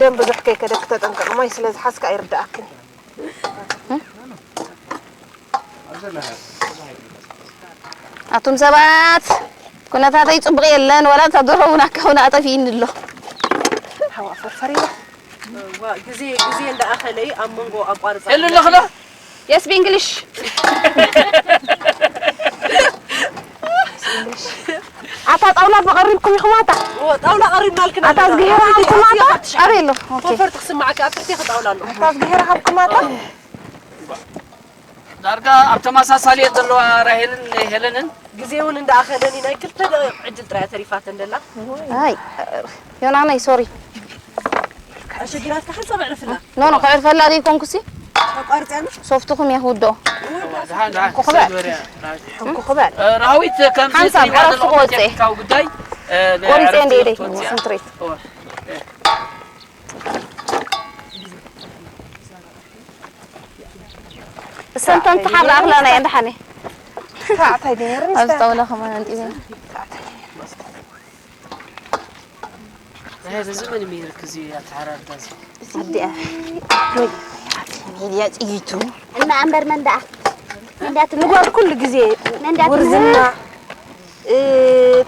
ደም ብዙሕ ከይከደክ ተጠንቀቕ ማይ ስለ ዝሓዝካ ኣይርድኣክን ኣቱም ሰባት ኩነታተይ ፅቡቕ የለን ወላ እታ ደርሆ እውን ኣካውን ኣጠፊእኒ ኣሎ ሃዋ ፈርፈር ኢላ ግዜ ግዜ እንዳኣኸለይ ኣብ መንጎ ኣቋርፃ የሉ ኣለኽዶ የስ ብእንግሊሽ ኣታ ጣውላ መቐሪብኩም ኢኹም ኣታ ጣውላ ቀሪብናልክና ኣታ ዝገሄራ ሃብኩም ኣታ ኣበይ ኣሎ ኦኬ ኮንፈርት ክስማዓካ ኣብ ትሕቲ ክጣውላ ኣሎ ኣታ ዝገሄራ ሃብኩም ኣታ ዳርጋ ኣብ ተመሳሳሊ እየን ዘለዋ ራሄልን ሄለንን ግዜ እውን እንዳኣኸለኒ ናይ ክልተ ደቂቕ ዕድል ጥራይ ተሪፋተን ደላ ኣይ ዮናነይ ሶሪ ኣሸጊራትካ ሓንሳብ ኣዕርፍላ ኖ ኖ ከዕርፈላ ዘይኮንኩሲ ሶፍትኩም እየ ክውድኦ። እንኩ ክበል። እንኩ ክበል። ራዊት ከምዚ ሓንሳብ ትሪኢዋ ዘለኹም ዕረፍቲ ክወፅእ። ቴክኒካዊ ጉዳይ፣ እ፣ ቆሪፀ ዕረፍቲ እንደ ኢደይ ክትወፅእ እያ። ስንትሪት። እወ። እሰንተን ተሓላ ኣኽላና እየን ደሓን እየ። ታዕታይ ድንር ኣብዚ ጣውላ ከማን ኣንጢዘ። ናይ በዚ መን የሚሄድ ጊዜ ያተሐራዳ እዚ ኣዲኣ። ወይ፣ ሚድያ ጽይቱ። እማ ኣንበር መን ደኣ? መን ደኣ ትምህር? ንጓል ኩሉ ግዜ መን ደኣ ትምህር? ውርዝና፣ እ፣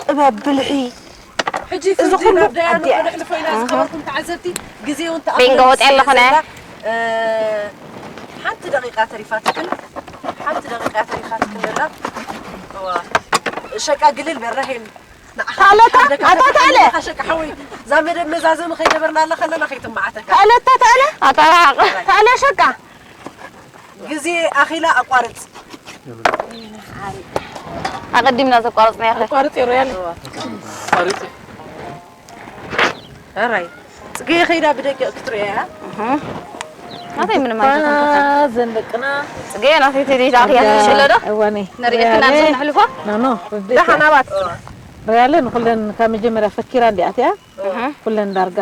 ጥበብ፣ ብልሒ፣ ሕጂ እዚ ፍርዲ ኩሉ ናብ ዳያኑ ኣዲኣ። ክነሕልፎ ኢና፣ ዝኸበርኩም ተዓዘብቲ። ግዜ እውን ተኣኺሉ ቢንጎ ወጢኣ ኣለኹ፣ ነ። ዘላ፣ እ፣ ሓንቲ ደቂቃ ተሪፋትክን፣ ሓንቲ ደቂቃ ተሪፋትክን ዘላ። እዋ፣ ሸቃ ግልል በል ራሄል። ተኣለታ፣ ኣታ ተኣለ። ሸቃ ሓወይ፣ እዛ መደብ መዛዘሚ ከይገበርናላ ከለና ከይትመዓተካ። ተኣለታ፣ ተኣለ። ኣታ ራሓቕ። ተኣለ ሸቃ። ግዜ ኣኺላ ኣቋርጽ። ኣቐዲምና ዘቋረጽና ያኸ። ኣቋርጽ ይሮያል። ኣራይ። ጽጌ ከይዳ ብደቂቕ ክትርእያ። እህ። ናተይ ምንም ኣይተተንከፈን። ዘን ደቅና። ጽጌ ናተይ ተደይ ዳኺያ ትሽለ ዶ? እዋኒ። ነርእየክና ሪያሌ። ነሕልፎ? ኖ፣ ኖ፣ ርድኢት ደሓን እያ። ኣባት። ሪያሌ ንኹለን ካብ መጀመርያ ፈኪራ እንዲኣ እቲኣ። እህ። ኩለን ዳርጋ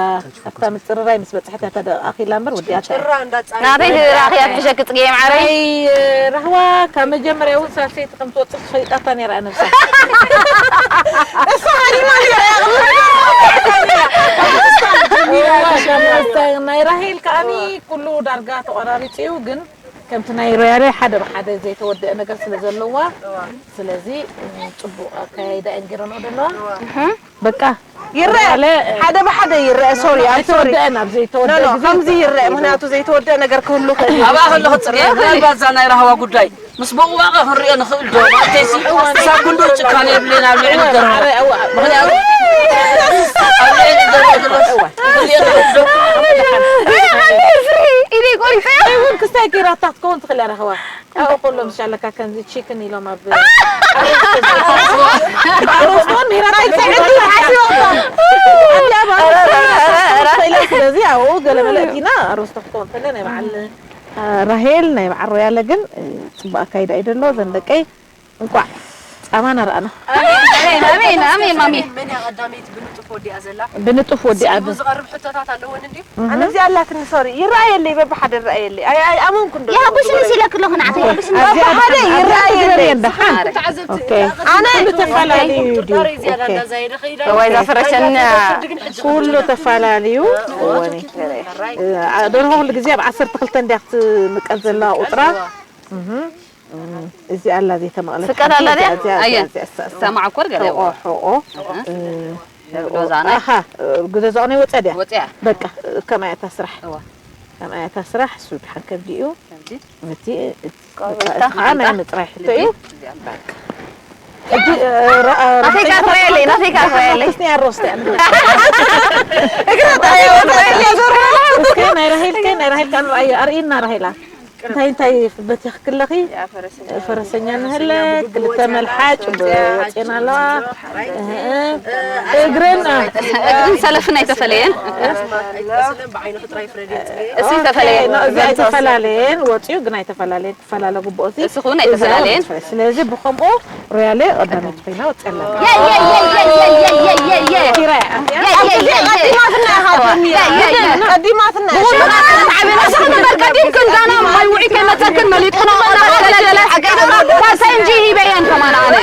ኣብታ ምጽርራይ ምስ በጽሐት እያ ተደኣኺላ እምበር ወዲኣታ እያ። ጭራ እንዳጻ-፣ ናተይ ተደኣኺያ ትሕሸኪ ጽጌ ማዓረይ። ኣይ፣ ራህዋ ካብ መጀመርያ እውን ሳልሰይቲ ከም ትወጽእ ፈሊጣታ ነይራ እያ ነብሳ። እሳ ሃዲማ ነይራ እያ። እዋ፣ ሻማ ስታይ ናይ ራሄል ከኣኒ ኩሉ ዳርጋ ተቆራሪጹ እዩ፣ ግን ከምቲ ናይ ሮያሌ ሓደ ብሓደ ዘይተወደአ ነገር ስለ ዘለዋ፣ እዋ። ስለዚ፣ እ፣ ጽቡቕ ኣካያይዳ እየን ገይረንኦ ዘለዋ። እዋ። እህ። በቃ። ይረአ። ሮያሌ፣ እ፣ ሓደ ብሓደ ይረአ። ሶሪ፣ ኣም ሶሪ። ኣይተወደአን፣ ኣብ ዘይተወደአ ኖ፣ ኖ፣ ግዜ ከምዚ ይረአ። ይረአ። ምኽንያቱ ዘይተወደአ ነገር ክህሉ ይኽእል እዩ። ኣብኣ ከለኹ ጽጌ፣ ምናልባት እዛ ናይ ራህዋ ጉዳይ ምስ በቑባቐ ክንሪኦ ንኽእል ዶ? ማለተይሲ፣ ክሳብ ክንድኡ ጭካነ የብለይን ኣብ ልዕሊ ደርሆ። ምኽንያቱ፣ ኣብ ልዕሊ ደርሆ ድረስ ክንሪኦ ንኽእል ዶ? ኢደይ ቆሪፀ። እውን ክስታይ ገይራታ ክትከውን ትኽእል እያ፣ ራህዋ። ኣብኡ ከሎ ምሻለካ ከምዚ ቺክን ኢሎም ኣብ ኣሮስቶን ሜራ ታይታይ ሓሲቦም። ስለዚ ኣብኡ ገለ መለ እቲና ኣሮስቶ ክትከውን ተለ ናይ በዓል ራሄል ናይ በዓል ሮያለ ግን ጽቡቅ ኣካይዳ እዩ ደሎ። ዘን ደቀይ እንቋዕ ጻማና ረኣና። ኣሜን፣ ኣሜን፣ ኣሜን፣ ኣሜን፣ ማሚ። መን እያ ቀዳመይቲ ብንጡፍ ወዲኣ ዘላ? ብንጡፍ ወዲኣ ስዒቡ ብ- ዝቐርብ ሕቶታት ኣለወን እንድዩ? ኣነ እዚኣ ኣላትኒ፣ ሶሪ። ይረኣየለይ፣ በብሓደ ይረኣየለይ። ኣይ፣ ኣይ፣ ኣመንኩ እንዶ። የሐጉስኒ ሲለክ ኣለኹ ንዓኺ፣ የሐጉስኒ። ኣብዚ ሓደ ይረኣየለይ። ደሓን። ተዓዘብቲ ኦኬ። ኣነ ኩሉ ተፈላለዩ እዩ። ጥርጣሬ ዝያዳ ኦኬ። እንዳዛየደ ኸይዳ። እዋይ፣ እዛ ፍረሸና። ፍርዲ ግን ሕጂ ኩሉ ተፈላለዩ። እወኒ። ሕራይ። እ፣ ደርሆ ኩሉ ግዜ ኣብ ዓሰርተ ክልተ እንድያ ክትምቀል ዘለዋ ቁጽራ። እዋ። እህ። እዚኣ ኣላ ዘይተመቕለት ፍቃድ ሓንቲ፣ ኣላ ድያ? እዚኣ፣ እዚኣ፣ ኣየ። እዚኣ፣ እዚኣ፣ እዚኣ። እሳ መዓኮር ገለ ሕቆ፣ ይዋ። ሕቆ። እህ። እ፣ ዶዛና። ኣኻ፣ እ፣ ግደ ዛቕነ ወጸ ድያ? ወጸያ። በቃ፣ እ፣ ከምኣ እያ እታ ስራሕ። እዋ። ከምኣ እያ እታ ስራሕ፣ እሱ ድሓን ከብዲ እዩ። ከብዲ። እቲ፣ እቲ፣ ቆይ፣ በቃ፣ ወይታ። እቲ ከዓ ናይ ምጥራይ ሕቶ እዩ። እዚኣ። በቃ። ሕጂ፣ እ፣ ራ-፣ እ፣ ናተይ ከዓ ራሄል ትረኣየለይ፣ ናተይ ከዓ ትረኣየለይ። እስኪ ኣሮስቲ ኣንዱ። እግራ ጥራይ ወጸያ፣ ዞር በላ። እስኪ ናይ ራሄልከ፣ ናይ ራሄልካ ንርኣዮ። ኣርእይና ራሄላ። እንታይ እንታይ በቲኽክለኺ? ያ፣ ፈረሰኛ። ፈረሰኛ ንህለ፣ ፈረሰኛ፣ ክልተ ብጉቦ መልሓጭ ወፂኣ፣ ወፂና ኣለዋ። እህ፣ እግርን፣ እግርን ሰለፍን ኣይተፈለየን። እሱ ተፈለየ። ኦኬ፣ እዚ ኣይተፈላለየን፣ ወፂኡ ግን ኣይተፈላለየን፣ ክፈላለ ግቡኦ እዚ። እሱ እውን እዚ ኣይተፈላለየን። ኣይተፈላለየን። ስለዚ ብኸምኡ ሮያሌ ቀዳመይቲ ኮይና ወፂኣ ኣላ። የ፣ የ፣ የ። ኪራይ። የ፣ የ፣ የ፣ የ። ቀዲማትና ኢኻ፣ የ፣ የ፣ የ። ቀዲማትና። ብኹሉ ዓብና ስኽን እምበር ቀዲምክን ጋና ማይ ውዒ ከይመፀክን መሊጥክን። ፓርታይም ጂ ሂበየን ከማን ኣነ።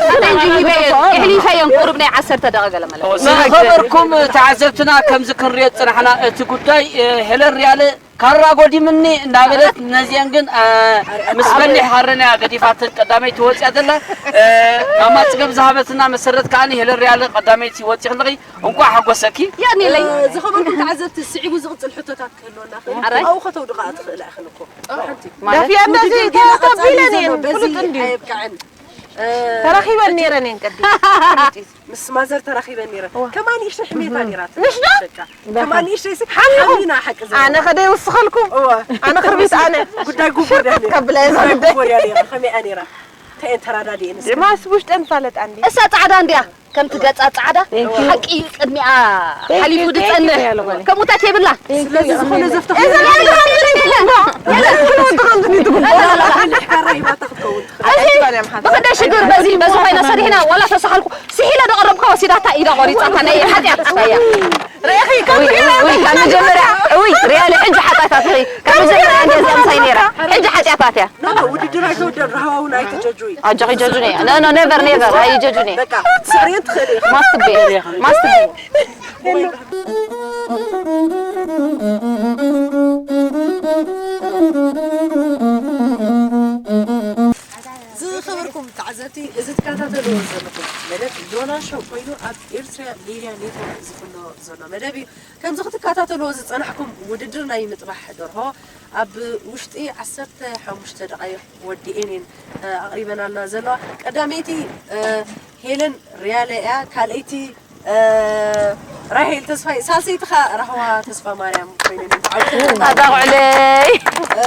ፓርታይም ጂ ሂበየን። የሕሊፈየን ቁሩብ ናይ ዓሰርተ ደቂቃ ገለ መለ። ዝኸበርኩም ተዓዘብትና፣ ከምዚ ክንሪኦ ዝፅናሕና እቲ ጉዳይ፣ እ፣ ሄለን ሪያለ ካራ ጎዲምኒ እንዳበለት፣ ነዚአን ግን፣ እ፣ ምስ በሊሕ ሃረንያ ገዲፋተን ቀዳመይቲ ወፅያ ዘላ። እ፣ ማማ ፅገብ ዝሃበትና መሰረት ከዓኒ ሄለን ሪያለ ቀዳመይቲ ወፂኽለኺ። እንኳዕ ሓጎሰኪ። የቐንየለይ። እ፣ ዝኸበርኩም ተዓዘብቲ፣ ስዒቡ ዝቕጽል ሕቶታት ክህልወና ይኽእል። ኣራይ። ኣብኡ ከተውድቓ ትኽእላ ኢኽን እኮ። ማለት? ዳፍያ እንደዚ ግን ገና ቀጻሊ ተቢለን ዘሎ እየን፣ በዚ ፍሉጥ እንድዩ። ኣየብቅዕን። እ፣ ተራኺበን ነይረን እየን ቅድም። ምስ ማዘር ተራኺበን ነይረን። እዋ። ከማን ንእሽተይ ሕሜታ ነይራትና። ምሽ ዶ? በቃ። ከማን ንእሽተይ ሲ ሓሚኹም። ሓሚና ሓቂ ዘረባ። ኣነ ከደ ይውስኸልኩም። እዋ። ኣነ ክርቢት ኣነ። ጉዳይ ጉቦ ድያ ነይራ። ከብላ እየ ጉዳይ ዝግደይ። ጉቦ ድያ ነይራ። ከመይ እያ ነይራ? እንታይ እየን ተራዳዲኤን እስከ? ዲማስ ውሽጠን ፋለጥ ኣንዲ። እሳ ጻዕዳ እንድያ። ከምቲ ገጻ ጻዕዳ ሓቂ እዩ ቅድሚኣ ሓሊፉ ዝጸንሕ። ከምኡታት የብላ። ስለዚ ዝኾነ ዘፍትኽ ብኸደ ሽግር በዚ በዚ ኮይና ሰሪሕና ዋላ ተሳሓልኩ ስሒለ ዶ ቀረብካ ወሲዳታ ኢዳ ቆሪጻታ ናይ ሓጢኣት እያ። ርኢኺ? ካብ መጀመርያ እውይ ሪያለ ሕጂ ሓጢኣታት ኢኺ። ካብ መጀመርያ እንደ ዘምሳይ ነይራ ሕጂ ሓጢኣታት እያ። ኖ ኖ ውድድር ኣይተወደን። ራህዋ እውን ኣይትጀጁ። ኣጆኺ ጀጁኒ። ኖ ኖ ኔቨር ኔቨር ኣይጀጁኒ። በቃ ትስዕርየን ትኽእሊ ኢኺ። ማስት ቤ ማስት ቤ ዝኸበርኩም ተዓዘብቲ፣ እዚ ትከታተልዎ ዘለኹም መደብ ዶና ሾው ኮይኑ ኣብ ኤርትራ ሚድያ ኔትወርክ ዝፍኖ ዘሎ መደብ እዩ። ከምዚ ክትከታተልዎ ዝጸናሕኩም ውድድር ናይ ምጥባሕ ደርሆ ኣብ ውሽጢ ዓሰርተ ሓሙሽተ ደቓይቕ ወዲኤን እየን፣ እ፣ ኣቕሪበናልና ዘለዋ። ቀዳመይቲ፣ እ፣ ሄለን ሪያለ እያ። ካልኣይቲ እ፣ ራሄል ተስፋይ፣ ሳልሰይቲ ኸኣ ራህዋ ተስፋ ማርያም ኮይነን ይተዓወታ። ኣታ ቁዕለይ። እ፣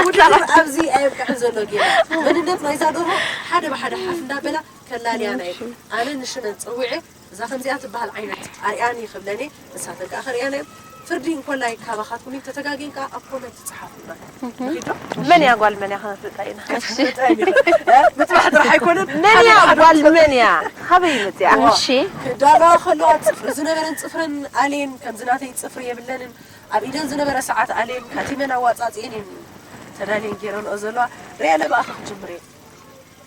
ውድድር ኣብዚ ኣየብቅዕን ዘሎ ጌና። መንነት ናይዛ ደርሆ ሓደ ብሓደ ሓፍ እንዳበላ ከላልያና እየን። ኣነ ንሽመን ጸዊዐ፣ እዛ ከምዚኣ ትበሃል ዓይነት ኣርኣያኒ ክብለን እየ። ንሳተን ከኣ ከርእያና እየን። ፍርዲ እንኮላይ ካባኻትኩም እዩ። ተተጋጊን ከኣ ኣብ ኮመንት ጸሓፉልና። ንኺዶ? መን እያ ጓል መን እያ ከነፍልጣ ኢና። እሺ። ምጥባሕ ጥራሕ ኣይኮነን። መን እያ ሓደ ጓል መን እያ? ካበይ መጽያ? እዋ። እሺ። ክዳለዋ ከለዋ ጽፍሪ ዝነበረን ጽፍረን ኣልየን፣ ከምዚ ናተይ ጽፍሪ የብለንን። ኣብ ኢደን ዝነበረ ሰዓት ኣልየን፣ ካቲመን ኣዋጻጺኤን እየን ተዳልየን ጌረንኦ ዘለዋ። ሪያለ ብኣኺ ክጅምር እየ።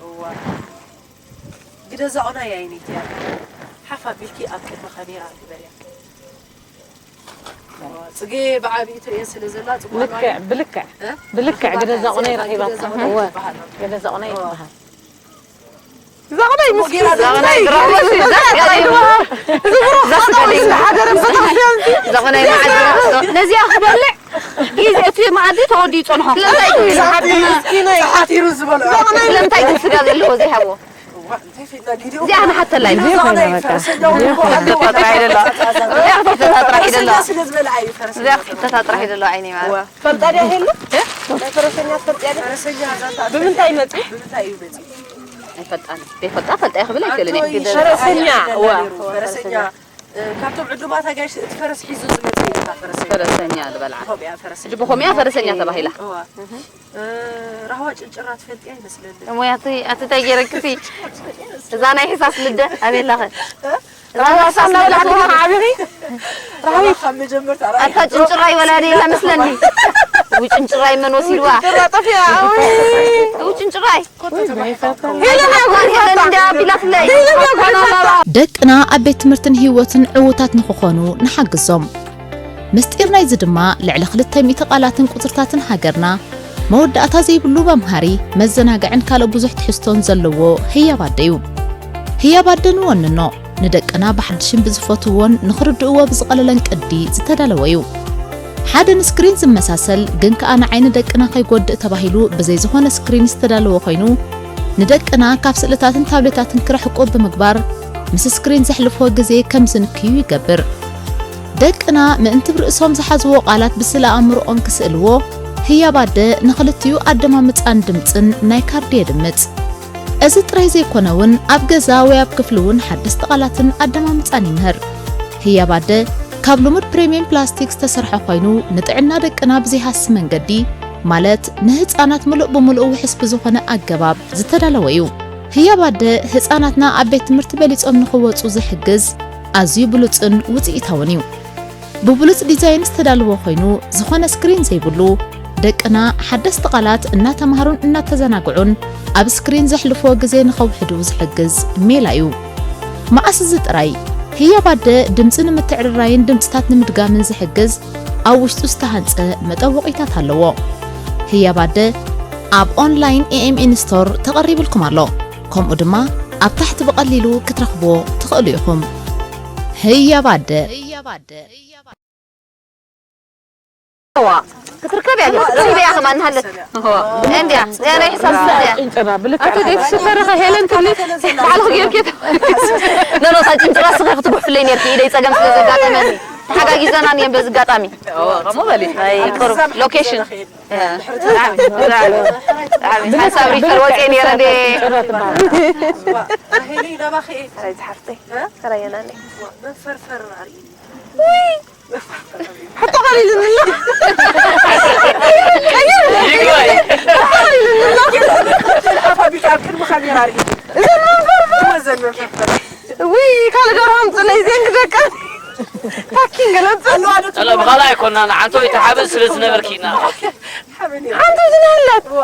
እዋ። ግደ እዛ ኦናይ ኣይነይቲ እያ። ሓፍ ኣቢልኪ ኣብ ቅድሚ ካሜራ ግበርያ። ጽጌ ብዓቢኡ ትርእየን ስለ ዘላ ጽቡቕ ልክዕ፣ ኣልዋን። ብልክዕ፣ እ? ብልክዕ ኣኽባር ግደ እዛ ቁናይ ኣኽባር ረኺባ። ግደ እዛ ቁናይ እወ፣ ትበሃል። ግደ እዛ ቁናይ እወ። ትበሃል። እዛ ቁናይ ጽቡቕ ምስኪን ጌራ እዛ ቁናይ ድራማ እዛ ቁናይ እዛ ቁናይ መዓት ነዚኣ ክበልዕ ግዜ እቲ መኣዲ ተወዲኡ ጸንሖ። ስለምንታይ እዩ? ሓቲሩ ዝበሎ። እዛ ቁናይ ስለምንታይ ግን ስጋ ዘለዎ ዘይሃብዎ? እዚኣ ንሓተላ ኢና። እዚኣ ክትሕተታ ጥራሕ እዩ ደሎ። እዚኣ ክትሕተታ ጥራሕ እዩ ደሎ ዓይነይ ማለት። ፈልጣ ድያ ሄሉ? ናይ ፈረሰኛ ትፈልጥያ ድያ? ፈረሰኛ ዛንታ ብምንታይ መጺ? ብምንታይ እዩ መጺ? ኣይፈልጣን። ዘይፈልጣ ፈልጣ እየ ክብል ኣይክእልን እየ። ፈረሰኛ፣ እዋ። ፈረሰኛ፣ እ፣ ካብቶም ዕዱማት ኣጋይሽ እቲ ፈረስ ሒዙ ዝመጽእ እዩ፣ ፈረሰኛ። ፈረሰኛ ዝበልዓ። ከምኡ እያ፣ ፈረሰኛ። ሕጂ ብኸምኡ እያ ፈረሰኛ ተባሂላ። እዋ። እ፣ ራህዋ ጭንጭራ ትፈልጥያ ይመስለኒ። እሞ ኣቲ፣ ኣቲ እንታይ ገይረክሲ? እዛ ናይ ሕሳስ ልደ ኣበይ ኣላኸ? እ? እዛ ናይ ሕሳስ ልደ እናበላዕኩ ዓቢኺ? ራህዊ ካብ መጀመርታ ራእይ ኣታ ጭንጭራይ ወላ ደላ መስለኒ። እው ጭንጭራይ መን ወሲድዋ? ጭንጭራ ጠፊኣ፣ እውይ። እው ጭንጭራይ። ኮተት ተባሂልካ። ሄለን እያ ጓል ሄለን እንዳ ኣቢላትለይ። ሄለን እያ ጓል ሄለን። ደቅና ኣብ ቤት ትምህርትን ህይወትን ዕዉታት ንኽኾኑ ንሓግዞም። ምስጢር ናይዚ ድማ ልዕሊ ክልተ ሚእቲ ቃላትን ቁጽርታትን ሃገርና መወዳእታ ዘይብሉ መምሃሪ፣ መዘናግዕን ካልእ ብዙሕ ትሕዝቶን ዘለዎ ህያብ ኣደ እዩ። ህያብ ኣደ ንወንኖ፣ ንደቅና ብሓድሽን ብዝፈትውዎን ንኽርድእዎ ብዝቐለለን ቅዲ ዝተዳለወ እዩ። ሓደ ንስክሪን ዝመሳሰል ግን ከኣ ንዓይኒ ደቅና ከይጎድእ ተባሂሉ ብዘይ ዝኾነ ስክሪን ዝተዳለወ ኮይኑ፣ ንደቅና ካብ ስእልታትን ታብሌታትን ክርሕቁ ብምግባር ምስ ስክሪን ዘሕልፍዎ ግዜ ከም ዝንክዩ ይገብር። ደቅና ምእንቲ ብርእሶም ዝሓዝዎ ቃላት ብስእለ ኣእምሮኦም ክስእልዎ፣ ህያብ ኣደ ንኽልቲኡ ኣደማምጻን ድምጽን ናይ ካርዲ የድምጽ። እዚ ጥራይ ዘይኮነ እውን ኣብ ገዛ ወይ ኣብ ክፍሊ እውን ሓደስቲ ቃላትን ኣደማምጻን ይምህር። ህያብ ኣደ ካብ ልሙድ ፕሪምየም ፕላስቲክ ዝተሰርሐ ኮይኑ ንጥዕና ደቅና ብዘይሃሲ መንገዲ ማለት ንህጻናት ምሉእ ብምሉእ ውሑስ ብዝኾነ ኣገባብ ዝተዳለወ እዩ። ህያብ ኣደ ህጻናትና ኣብ ቤት ትምህርቲ በሊጾም ንኽወጹ ዝሕግዝ ኣዝዩ ብሉጽን ውጽኢታውን እዩ። ብብሉጽ ዲዛይን ዝተዳለወ ኮይኑ፣ ዝኾነ ስክሪን ዘይብሉ፣ ደቅና ሓደስቲ ቃላት እናተማህሩን እናተዘናግዑን ኣብ ስክሪን ዘሕልፍዎ ግዜ ንኸውሕዱ ዝሕግዝ ሜላ እዩ። መዓስ እዚ ጥራይ፣ ህያብ ኣደ ድምጺ ንምትዕርራይን ድምጽታት ንምድጋምን ዝሕግዝ ኣብ ውሽጡ ዝተሃንጸ መጠወቒታት ኣለዎ። ህያብ ኣደ ኣብ ኦንላይን ኤ ኤም ኤን ስቶር ተቐሪብልኩም ኣሎ። ከምኡ ድማ ኣብ ታሕቲ ብቐሊሉ ክትረኽብዎ ትኽእሉ ኢኹም። ህያብ ኣደ። ዋ፣ ክትርከብ እያ፣ ክትረኽብ እያ ከማን ሃለት። ዋ፣ እንድያ፣ እዚኣ ናይ ሕሳብ ስለ እያ። ጭንጭራ፣ ብልክዕ ኣቶ ዴቭ ሽፈርኸ ሄለን ትብሊ፣ ባዕልኺ ጌርኪ እየ። ኖ፣ ኖ፣ እታ ጭንጭራ ስኺ ክትጉሕፍለይ ኔርኪ፣ ኢደይ ጸገም ስለ ዘጋጠመኒ። ተሓጋጊዘና እየን በዚ ኣጋጣሚ። ከምኡ በሊ። ናይ ቅሩብ ሎኬሽን። ብጣዕሚ፣ ብጣዕሚ፣ ብጣዕሚ። ሓንሳብ ሪፈር ወፅየ ነይረ እንዴ። ራሄለይ ናባኺ እየ። ራይ ዝሓፍተይ። ከራየናኒ። መንፈርፈር ኣርእይኒ። ሕቶ ቀሊልኒ ኣሎ። ይግባይ። ኣፋቢካ ኣብ ቅድሚ ካሜራ ኣርእይኒ። እወ፣ ዘን መንፈርፈር። ውይ ካልእ ደርሆ ኣምፅለይ ዜን ክደቀ ታኪን ገለፅ ኣለዋ ዶ لا ብኻልእ ኣይኮና ንዓንቶ ይተሓበስ ስለ ዝነበርኪ ኢና ሓበኒ። ሓንቲ ዝናለት እወ፣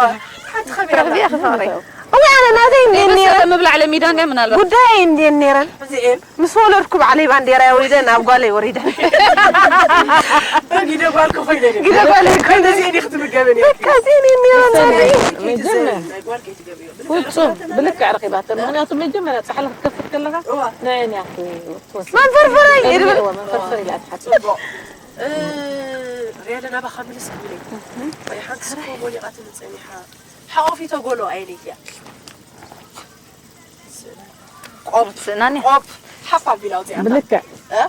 ሓንቲ ካሜራ። ረኽቢ ኢኺ ፍቕረይ እወ ኣነ ናተይ እንዴት ነይረ በሰለ ምብላዕ ለሚዳ እንድያ ምናልባት ጉዳይ እንዴት ነይረ እዚኤን ምስ ወለድኩ ባዕለይ ባንዴራ ወሪደ ናብ ጓለይ ወሪደ ጊደ ጓልኩ ኮይነ ግደ ጓለይ ኮይነ እዚኤን ክትምገበን እየ። ከዚን ነይረ ናይ ጓልከ ትገብዮ ፍጹም ብልክዕ ረኺባቶ። ምኽንያቱ መጀመርያ ጻሕሊ ክትከፍት ከለኻ ንዕን እያ ትወስድ። መንፈርፈረይ ይብል እወ፣ መንፈርፈር ኢላ ትሓስብ። እ፣ ሪያለ ናባኻ ምልስ ክብለይ። ወይ ሓንቲ ስኮ ሞሊቓትኒ ጸኒሓ። ሓቆፊቶ ጎሎ ኣይነያ። ቆፕ ናኒ ቆፕ ሓፍ ኣቢላ ኣውፅያ። ብልክዕ እ?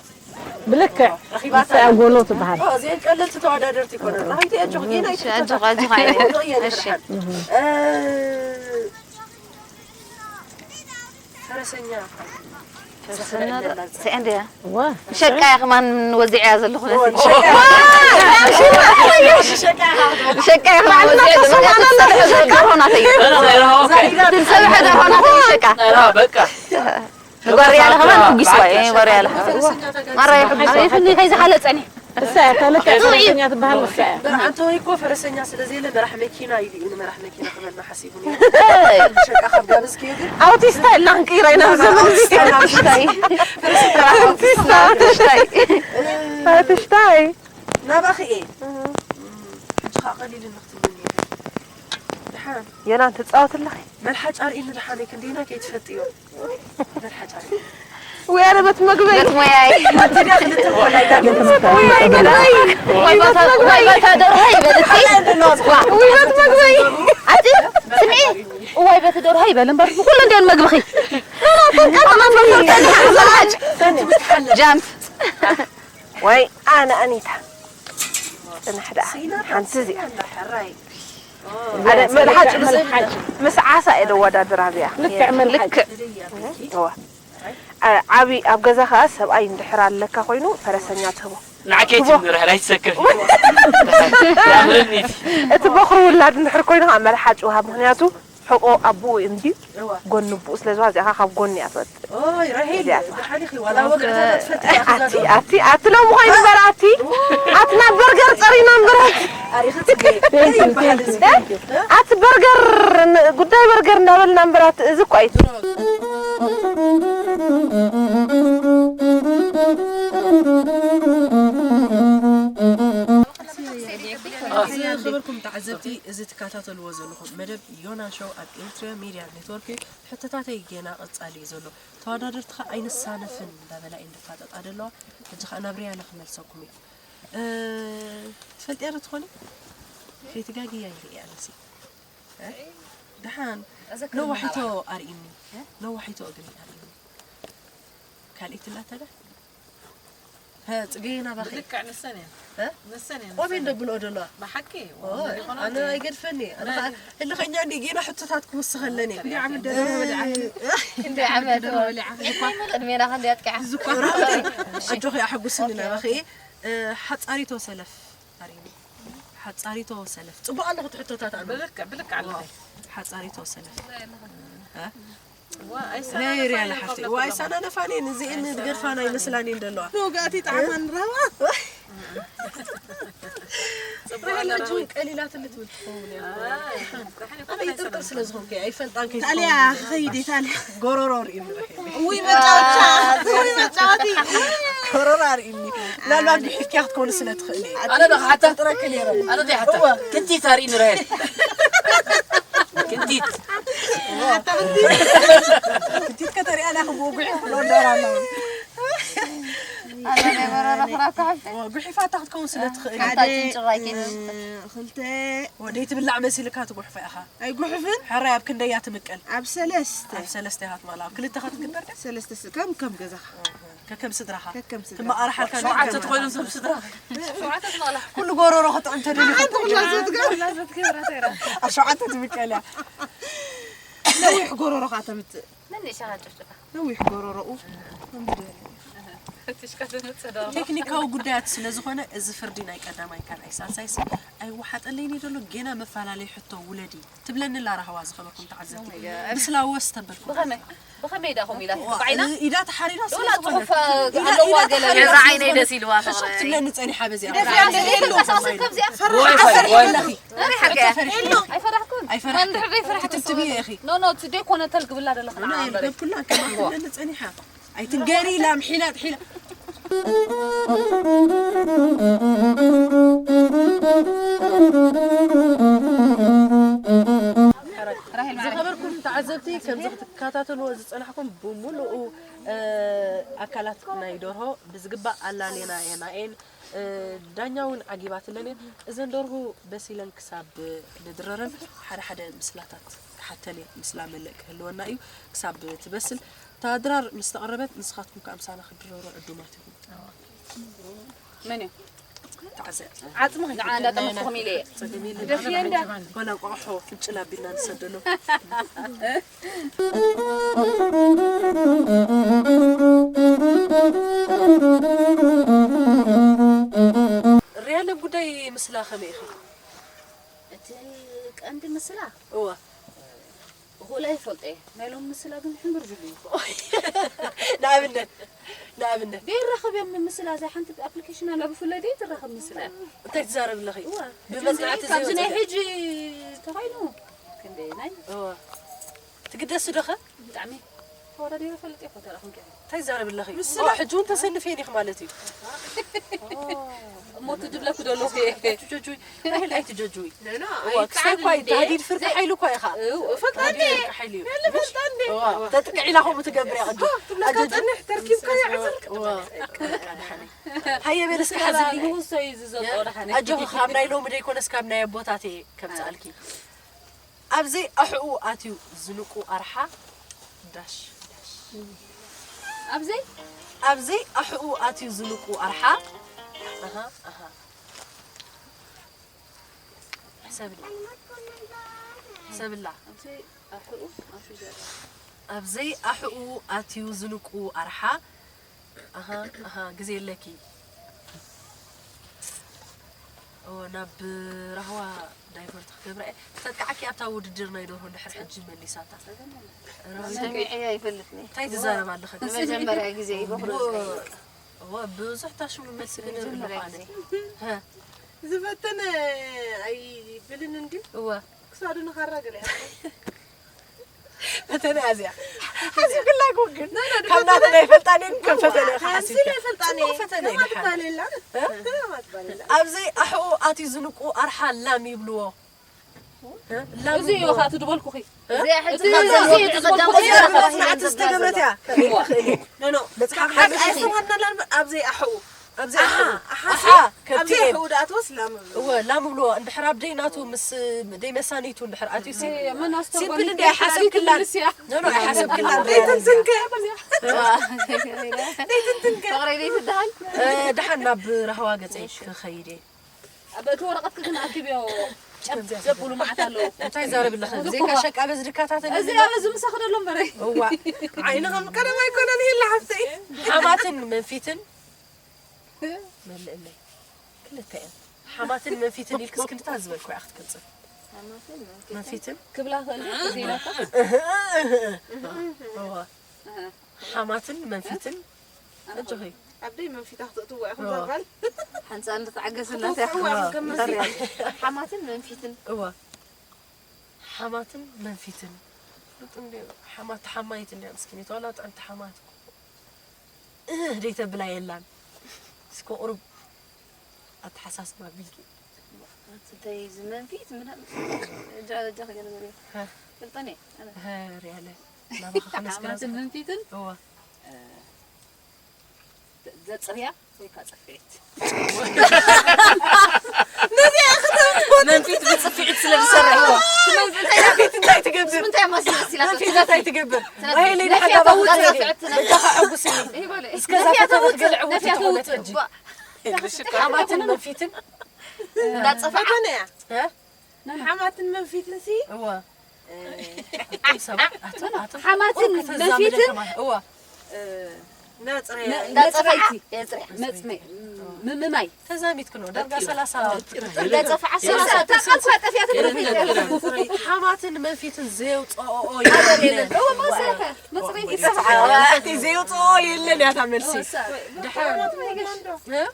ብልክዕ ረኺባታ ንሳ ጎሎ ትበሃል። ኦ፣ እዚአን ቀለልቲ ተወዳደርቲ ይኮነን። ራሂቲ ኣጆኽ ጌና ኣጆኻ ኣጆኻ እሺ ፈረሰኛ ፈረሰኛ ስዕን ድያ እወ ሸቃ እያ ከማን ወዚዐያ ዘለኹ ነቲ ሸቃ እያ ከማን ወዚዐ ዘለኹ ሸቃ ሆናተይ ትንሰብሐ ሆናተይ ሸቃ በቃ ንጓርያ ለኸማን ኩጊስ ባይ ጓርያ ለኸ ማራ ይኹን ይኹን ከይዝሓለፀኒ እሳ እያ ካልእ ፈረሰኛ ትበሃል እሳ እያ። በርዓንተወይ እኮ ፈረሰኛ ስለ ዘየለ መራሕ መኪና ኢሉ እዩ ንመራሕ መኪና ክበልና ሓሲቡ ነይሩ። ሸቃ ካብ ጋብዝ ክዮ ግን ኣውቲስታ ኢልና ክንቅይሮ ኢና ዘመን እዚ ኣውቲስታ ኣውቲስታ ኣውቲስታይ ናባኺ እየ። ሕጂ ከዓ ቀሊል ንክትብልኒ እየ። ድሓን የናን ትፃወት ኣለኺ መልሓጭ ኣርእኒ ድሓን ክንደይና ከይትፈጥዮ። መልሓጭ ኣርእኒ ውያነ በት መግበይ በት ሞያይ ኣትድያ ክልተ ኮላ ኢላ ገለ ወይ በታ ወይ በታ ደርሆ ይበልቲ ውይ በት መግበይ ኣቲ ስምዒ እዋይ በቲ ደርሆ ይበል እምበር ብኩሉ እንዲያን መግብኺ ጃምፕ ወይ ኣነ ኣኒታ ፅንሕ ደኣ ሓንቲ እዚኣ ኣነ መልሓጭ ምስ- ምስ ዓሳ እየ ደወዳድራ እዚኣ ልክዕ መልሓጭ እዋ። አ- ዓብዪ ኣብ ገዛ ከዓ ሰብኣይ እንድሕር ኣለካ ኮይኑ ፈረሰኛ ትህቦ ንዓከይቲ ምርሕር ኣይትሰከፍ ያምርኒት እቲ በኽሪ ውላድ እንድሕር ኮይኑ ከዓ መልሓጭ ውሃብ ምክንያቱ ሕቆ ኣቦኡ እዩ እንድዩ ጎኒ ኣቦኡ ስለ ዝዋ እዚኣ ከዓ ካብ ጎኒ እያ ትወፅእ ኦይ ራሄል እዚኣ ድሓን ኢኺ ዋላ ወግዕታታ ትፈልጢ ኢኻ ኣቲ ኣቲ ኣቲ ሎም ኮይኑ እምበር ኣቲ ኣትና በርገር ፀሪና እምበር ኣቲ ኣሪኺ ፅገይ ይበሃል እዚ ኣቲ በርገር ን- ጉዳይ በርገር እንዳበልና እምበር ኣቲ እዚ እኳ እዩ ዝኸበርኩም ተዓዘብቲ እዚ ትከታተልዎ ዘለኹም መደብ ዮና ሾው ኣብ ኤሪትሪያ ሚድያ ኔትወርክ እዩ። ሕቶታተይ ጌና ቀጻሊ እዩ ዘሎ። ተወዳደርቲ ኸኣ ኣይንሳነፍን እንዳበላ እየን ዝፋጠጣ ዘለዋ። ሕጂ ኸኣ ናብ ሪያለ ክመልሰኩም እየ። እ፣ ትፈልጥያ ዶ ትኾኒ? ከይትጋግያ ይርእያ ኣለሲ። እ? ደሓን ነዋሒቶ ኣርእይኒ። ነዋሒቶ እግሪ ኣርእይኒ። ካልእ ትላታ ዶ? ሀ፣ ጽገየና ባኺ። ልክዕ ንሰን እየን። እ? ንሰን እየን። ቆሜ እንደብልኦ ደለዋ። ብሓቂ? ኦ፣ ኣነ ኣይገድፈኒ። ኣነ ኸኣ ህልኸኛ እንዲ ጌና ሕቶታት ክውስኸለኒ። ክንደይ ዓመት ደርሆ በሊዓ? ክንደይ ዓመት ደርሆ በሊዓ? ቅድሜና ክንደይ ኣጥቂዓ? ዝኳ ኣጆኺ ኣሐጉስኒ ናባኺ። እ፣ ሓጻሪቶ ሰለፍ ኣርእይኒ። ሓጻሪቶ ሰለፍ። ጽቡቕ ኣለኹ እቲ ሕቶታት ኣሉ። ብልክዕ፣ ብልክዕ ኣለኹ። ሓጻሪቶ ሰለፍ። እ? ነይ ሪያለ ሓፍተይ። ዋይ ሳና ነፋኔን እዚእን ዝገድፋና ይመስላኒ እንደለዋ። ንውጋእቲ ጣዕማን ረህዋ። ራህላ እውን ቀሊላትኒ ትብል ትኸውን እያ። ኣነ ይጥርጥር ስለ ዝኾንኩ እየ፣ ኣይፈልጣን ከይትኸውን። ታልያ ክኸይድ እየ፣ ታልያ። ጎሮሮ ርእዩኒ ረኺበ። ውይ መጫወቻ፣ ውይ መጫወቲ። ጎሮሮ ኣርእዩኒ። ምናልባት ግሒፍኪያ ክትከውኒ ስለ ትኽእሊ እየ። ኣነ ዶ ክሓታ? ጥረኪ ነይረ። ኣነ ዶ ይሓታ? እወ። ክንቲት ኣርእዩኒ ረሄል። ክንቲት። ክንቲት ከተርእያ ናኹ ብኡ ጉሒፍ ክሎ እንዳራ ኣለዉ። ኣነ ናይ ጎሮሮ ክራብ ክሓፍተ። እወ፣ ጉሒፋታ ክትከውን ስለ ትኽእል። ሓደ፣ እ፣ ክልተ። ወደይ ትብላዕ መሲልካ ትጉሕፋ ኢኻ። ኣይጉሕፍን። ሕራይ ኣብ ክንደያ ትምቀል? ኣብ ሰለስተ። ኣብ ሰለስተ ኢኻ ትምቕላ። ኣብ ክልተ ኸ ትግበር ዶ? ሰለስተ ስ-፣ ከም፣ ከም ገዛኻ። ከከም ስድራኻ ከከም ስድራ። ክመቓርሓልካ ሸውዓተ ትኾይኑ። ዞም ስድራ ሸውዓተ ትመቕላ። ኩሉ ጎረሮ ክጥዕም ተደሊኹ። ሓንቲ ኩላ ዘትገብር። ኩላ ዘትገብር ተይራ። ኣብ ሸውዓተ ትምቀል እያ። ነዊሕ ጎረሮ ኸዓ ተምጽእ። መን ንእሻ ጨፍጭፋ? ነዊሕ ጎረሮኡ። ከምዚ ገይሩ። ፈትሽካ ተምጽእ ዶ? ቴክኒካዊ ጉዳያት ስለ ዝኾነ፣ እዚ ፍርዲ ናይ ቀዳማይ፣ ካልኣይ፣ ሳልሳይስ ኣይወሓጠለይን እዩ ዘሎ፣ ገና መፈላለዪ ሕቶ ውለዲ ትብለኒ ኣላ ራህዋ፣ ዝኸበርኩም ተዓዘብቲ። Oh my God። ምስላ ወስ ተበልኩም። ብኸመይ? ብኸመይ ኢዳ ኸም ኢላ ዋ፣ ትወቃዕ ኢላ? እ-፣ ኢዳ ተሓሪራ ስለ ዶላ ዝኾነ። ጽሑፍ ኢዳ፣ ኣለዋ ኢዳ ገለ። ተሓሪራ ገዛ ስለ ዓይነይ ዝኾነ። ደስ ኢልዋ፣ ሕሹኽ ፍቕረይ። ትብለኒ ጸኒሓ በዚኣ። ኢዳ ፍቕረይ። ተንቀሳቐስ ከምዚኣ። ፈርሒ፣ ወይ፣ ፈርሒ ወይ። ኣለኺ። ፈሪሓ ከ? ፈርሒ። የሎ። ኣይፈራሕኩን። ኣይፈራሕኩን። መን ድሕሪ ዘይፈርሕ ትትብዮ ኢኺ። No, no, today ኮነ ተልግብላ ደለኻ ኖ፣ ንዓ እምበረይ። የልገብኩላ፣ ከማኹ ትብለኒ ጸኒሓ። ኣይትንገሪ ኢላ፣ ምሒላ፣ ጥሒላ። ራሄል ማዕረይ። ዝኸበርኩም ተዓዘብቲ፣ ከምዚ ክትከታተልዎ ዝጸናሕኩም ብምሉኡ፣ እ፣ ኣካላት ናይ ደርሆ ብዝግባእ ኣላልየናየን እየን። እ፣ ዳኛ እውን ዓጊባትለን እየን። እዘን ደርሁ በሲለን ክሳብ ንድረረን ሓደ ሓደ ምስላታት ክሓተን እየ። ምስላ መልእ ክህልወና እዩ። ክሳብ ትበስል፣ እታ ድራር ምስ ተቐረበት፣ ንስኻትኩም ከኣ ምሳና ክትድረሩ ዕዱማት ኢኹም። መን እዩ? ተዓዘብ። ዓጽምኺ ንዓ እንዳጠመትኩም ኢለ እየ። ጸገም የለን። ደፊኤ እንዳ። ወላ እንቋቑሖ ፍንጭል ኣቢልና ንሰደሎም። ሪያለ፣ ጉዳይ ምስላ ከመይ ኢኺ? እቲ ቀንዲ ምስላ እዋ። ሆላ ይፈልጦ እየ። ናይ ሎሚ ምስላ ግን ሕንብር ዝብሉ እዩ። ንኣብነት፣ ንኣብነት። ዘይራኸብ እዮም ምስላ፣ እዛ ሓንቲ ኣፕሊኬሽን ኣላ፣ ብፍላይ ዘይትራኸብ ምስላ እያ። እንታይ ትዛረብ ኣለኺ? እዋ። ብመጽናዕቲ ካብዚ ናይ ዘይወጸ። ሕጂ ተኻይኑ ክንደየናይ? እዋ። ትግደሱ ዶ ኸ? ብጣዕሚ። ተወዳዲረ ፈልጥ እየ፣ ኮተራ ክንቀ። እንታይ ትዛረብ ኣለኺ? ምስላ። ኦ፣ ሕጂ እውን ተሰንፍየን ኢኺ ማለት እዩ። እሞ ትድብለኩ ዶ ኣለኹ እየ? ትጆጁይ። ራሄል ኣይትጆጁይ። ኖ፣ ኖ፣ እዋ፣ ክሳይ እኳ ኣይከኣልን እዩ። እንዴ? ታህዲድ ፍርቂ ሓይሊ እኳ ኢኻ። እው፣ እፈልጣ እንዴ? ታህዲድ ፍርቂ ሓይሊ እዩ። ያለ ፈልጣ እንዴ? እዋ፣ ተጥቅዒ ኢላ ከምኡ ትገብር እያ፣ ቅድም። ትብለካ ኣጆ-፣ ጸንሕ፣ ተርኪብካ እዋ፣ ይዓጽልካ። እዋ፣ ደሓነይ። ሃየ በል እስኪ ሓዝልኒ። ንጉስ ሰይ ዝዘልጦ ደሓነይ። ኣጆኺ፣ ካብ ናይ ሎሚ ደይኮነስ ካብ ናይ ኣቦታት እየ ከምጽኣልኪ። ኣብዘይ ኣሕኡ ኣትዩ ዝንቁ ኣርሓ ዳሽ ዳሽ። ኣብዘይ? ኣብዘይ ኣሕኡ ኣትዩ ዝንቁ ኣርሓ። ኣሃ፣ ኣሃ። ሕሰብላ። ሕሰብላ። ኣብዘይ ኣሕኡ ኣትዩ ዘርኣ። ኣብዘይ ኣሕኡ ኣትዩ ዝንቁ ኣርሓ። ኣሃ፣ ኣሃ፣ ግዜ ኣለኪ። እወ፣ ናብ ራህዋ ዳይቨርት ክገብራ እየ። ክተጥቅዓኪ ኣብታ ውድድር ናይ ደርሆ እንድሕር ሕጂ መሊሳታ። ራህዋ፣ ሰሚዐያ ኣይፈልጥን እየ። እንታይ ትዛረብ ኣለኻ? ንመጀመርያ ግዜ እዩ በኹሪ እወ፣ ዝጠይቅ። እወ፣ ብዙሕ ታሽሙ መልሲ ግን ንመጀመርያ ኣለኹ ኣነ። ግዜ። ሀ። ዝፈተነ ኣይብልን እንድዩ። እወ። ክሳዱ ንኻራ ገለ እያ። ፈተነ እያ እዚኣ። ሓሲብክላ እኮ ግን። ና፣ ና፣ ካብ ናተን ኣይፈልጣን እየን፣ ከም ፈተነ ኢኻ ሓሲብካ። ሓሲብ ኣይፈልጣን እየ። ጽቡቕ ፈተነ እዩ፣ ከማ ድሓን። ትባል የላ። እ? ከማ ትባል የላ። ኣብዘይ ኣሕኡ ኣትዩ ዝንቁ ኣርሓ ላም ይብልዎ። እ? ላም እዚ እዩ ይብልዎ። ኻቱ ድበልኩኺ። እ? እዚ ሕጂ እዚ ከምዚ እዚ እዩ ዝበልኩ። እዚ መጽናዕቲ ዝተገብረት እያ። እዋ። ኖ፣ ኖ። መጽሓፍ ሓቂ ሓቂ ኣይሰማዕናላን። ኣብዘይ ኣሕኡ። ኣብዘይ ኣሓ፣ ኣሕኡ። ኣሓ፣ ኣሓ፣ ከብቲ ኣብዘይ እየን። ኣሕኡ ደኣ ትወስ ላም። እወ፣ ላም ብልዎ። እንድሕር ኣብ ደይ ናቱ ምስ ደይ መሳኒቱ እንድሕር ኣትዩ ሲ-፣ እ፣ መን ኣስተርጓሚ ሲምፕል እንደ ኣይሓሰብክላን። ትመልስ እያ። ኖ፣ ኖ፣ ኣይሓሰብክላን። ደይ ትንትንከ። እዋ። ደይ ትንትንከ። ፍቕረይ ደይ ትደሃል። እ፣ ደሓን ናብ ራህዋ ገጸይ ክኸይድ እየ። ኣብ እቲ ወረቐትኪ ግን ኣኪብዮ ጨብ ዘብሉ መዓት ኣለዉ። እንታይ ዛረብ ኣለኻ? እዚ ዘይካ እኮ ሸቃ በዚ ድካታት እዚ ኣለና። ኣብ እዚ ምሳኺ ደሎ እምበረይ። እዋ። ዓይኒ ከም ቀደም ኣይኮነን ይላ ሓፍተይ። ሓማትን መንፊትን መልእለይ። ክልተ እየን። ሓማትን መንፊትን ኢልክስ ክንድታ ዝበልኩ እያ ክትገልጽ። ሓማትን መንፊትን። መንፊትን። ክብላ ክእል ዜናታት። እዋ። ሓማትን መንፊትን። ኣጆኺ። ኣብደይ መንፊታ ክትእትዋ ኢኹም እዋ። ዘባል። ሓንሳእ እንተተዓገስና ክትወፍዕዋ ኢኹም ከም መሲ። ሓማትን መንፊትን። እዋ። ሓማትን መንፊትን። ፍሉጥ እንድዩ። ሓማት ተሓማይት እንድያ ምስኪኒት። ዋላ ጥዕምቲ ሓማት እኮ። እህ፣ ደይተብላ የላን። እስከ ቁሩብ ኣተሓሳስባ ኣቢልኪ። እንታይ እዚ መንፊት ምናምን? እጃ፣ እጃ ክገርገር እዩ። ሀ። ፈልጠን እየ፣ ኣነ። ሀ፣ ሪያለ። ናባኻ ከመስግና ሓማትን ዝኽእል። መንፊትን? እዋ። እ፣ ዘጽርያ ወይ ከዓ ጽፍዒት። ነዚኣ ክትብል ትፈቱ። መንፊት ብጽፍዒት ስለ ዝሰርሕ እኮ። መንፊት እንታይ ትገብር? ምስ ምንታይ እያ ማስ መሲላ? ፊት እንታይ ትገብር? ስለዚ ዋሄለይ ነፍያ ንሓዳ ተውፅእ። ውፅእ ነፍያ ትውፅእ። በጃኻ ሕጉስኒ። ይህ በለ። እስከ እዛ ነፍያ ፈተነት ተውፅእ። ገልዕቡ ነፍያ ተኾነት ተውፅእ። ሕጂ። ዋ። ሓማትን መንፊትን እንዳፀፋ ፈተነ እያ። እ? ሓማትን መንፊትን ሲ እወ። እ፣ እቶም ሰባት ኣቶም ኣቶም ሓማትን ቁሩብ ከተዛምደ መንፊትን ከማን። እወ። እ፣ ናፅረያ እንዳፀፋ መፅረይቲ። የፅርያ። መፅመ ምምማይ ተዛሚትክኖ ዳርጋ ሰላሳ እንዳፀፋ ሰላሳ ታቃልኳ ጠፊያ ትደርፊ ሓማትን መንፊትን ዘየውፅኦ የለን። እወ መሰረተ መፅረይቲ እቲ ዘየውፅኦ የለን እያ እታ መልሲ። ድሓር እ?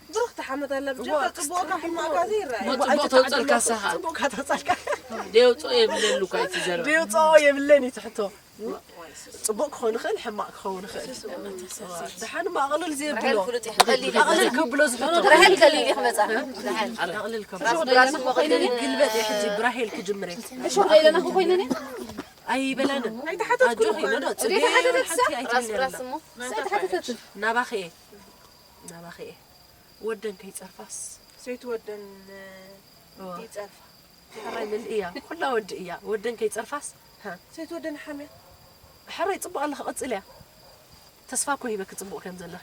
ብሩኽቲ ሓመት ኣላ ብጀካ ፅቡቕካ ሕማቕካ ዘይረኣዩ ጽቡቕ ተውፀልካ ሳኻ ጽቡቕካ ተውፀልካ። ደውፅኦ የብለሉ እኳ እቲ ዘረባ ደውፅኦ የብለን እዩ ትሕቶ። ጽቡቕ ክኸውን ይኽእል፣ ሕማቕ ክኸውን ይኽእል። ድሓን እሞ ኣቕልል ዘየብሎ። ራሄል ፍሉጥ እዩ። ቀሊል እዩ። ኣቕልል ከብሎ ዝሕቶ። ራሄል ቀሊል እዩ ክመፃ። ራሄል። ኣቕልል ከብሎ። ራሱ ራሱ መቐደል ግልበጥ እዩ ሕጂ ብራሄል ክጅምር እየ። እሾኽ ዘይለና ኮይነን ኣይበላንን። ኣይተሓተትኩን ኣጆኺ እኮ። ኖዶ ወደ ጽጌ ተሓተተት ሓንቲ ራስ ራስ ኣይትብለና። እሞ እንታይ ተሓተተት? ናባኺ እየ። ናባኺ እየ። ወደን ከይጸርፋስ ሰይትወደን እዋ። ይጸርፋ። ሕራይ ምልእ እያ። ኩላ ወዲ እያ። ወደን ከይጸርፋስ ሃ። ሰይትወደን ሓምያ። ሕራይ ጽቡቕ ኣለኺ ቀጽልያ። ተስፋ እኮ ሂበኪ ጽቡቕ ከም ዘለኺ።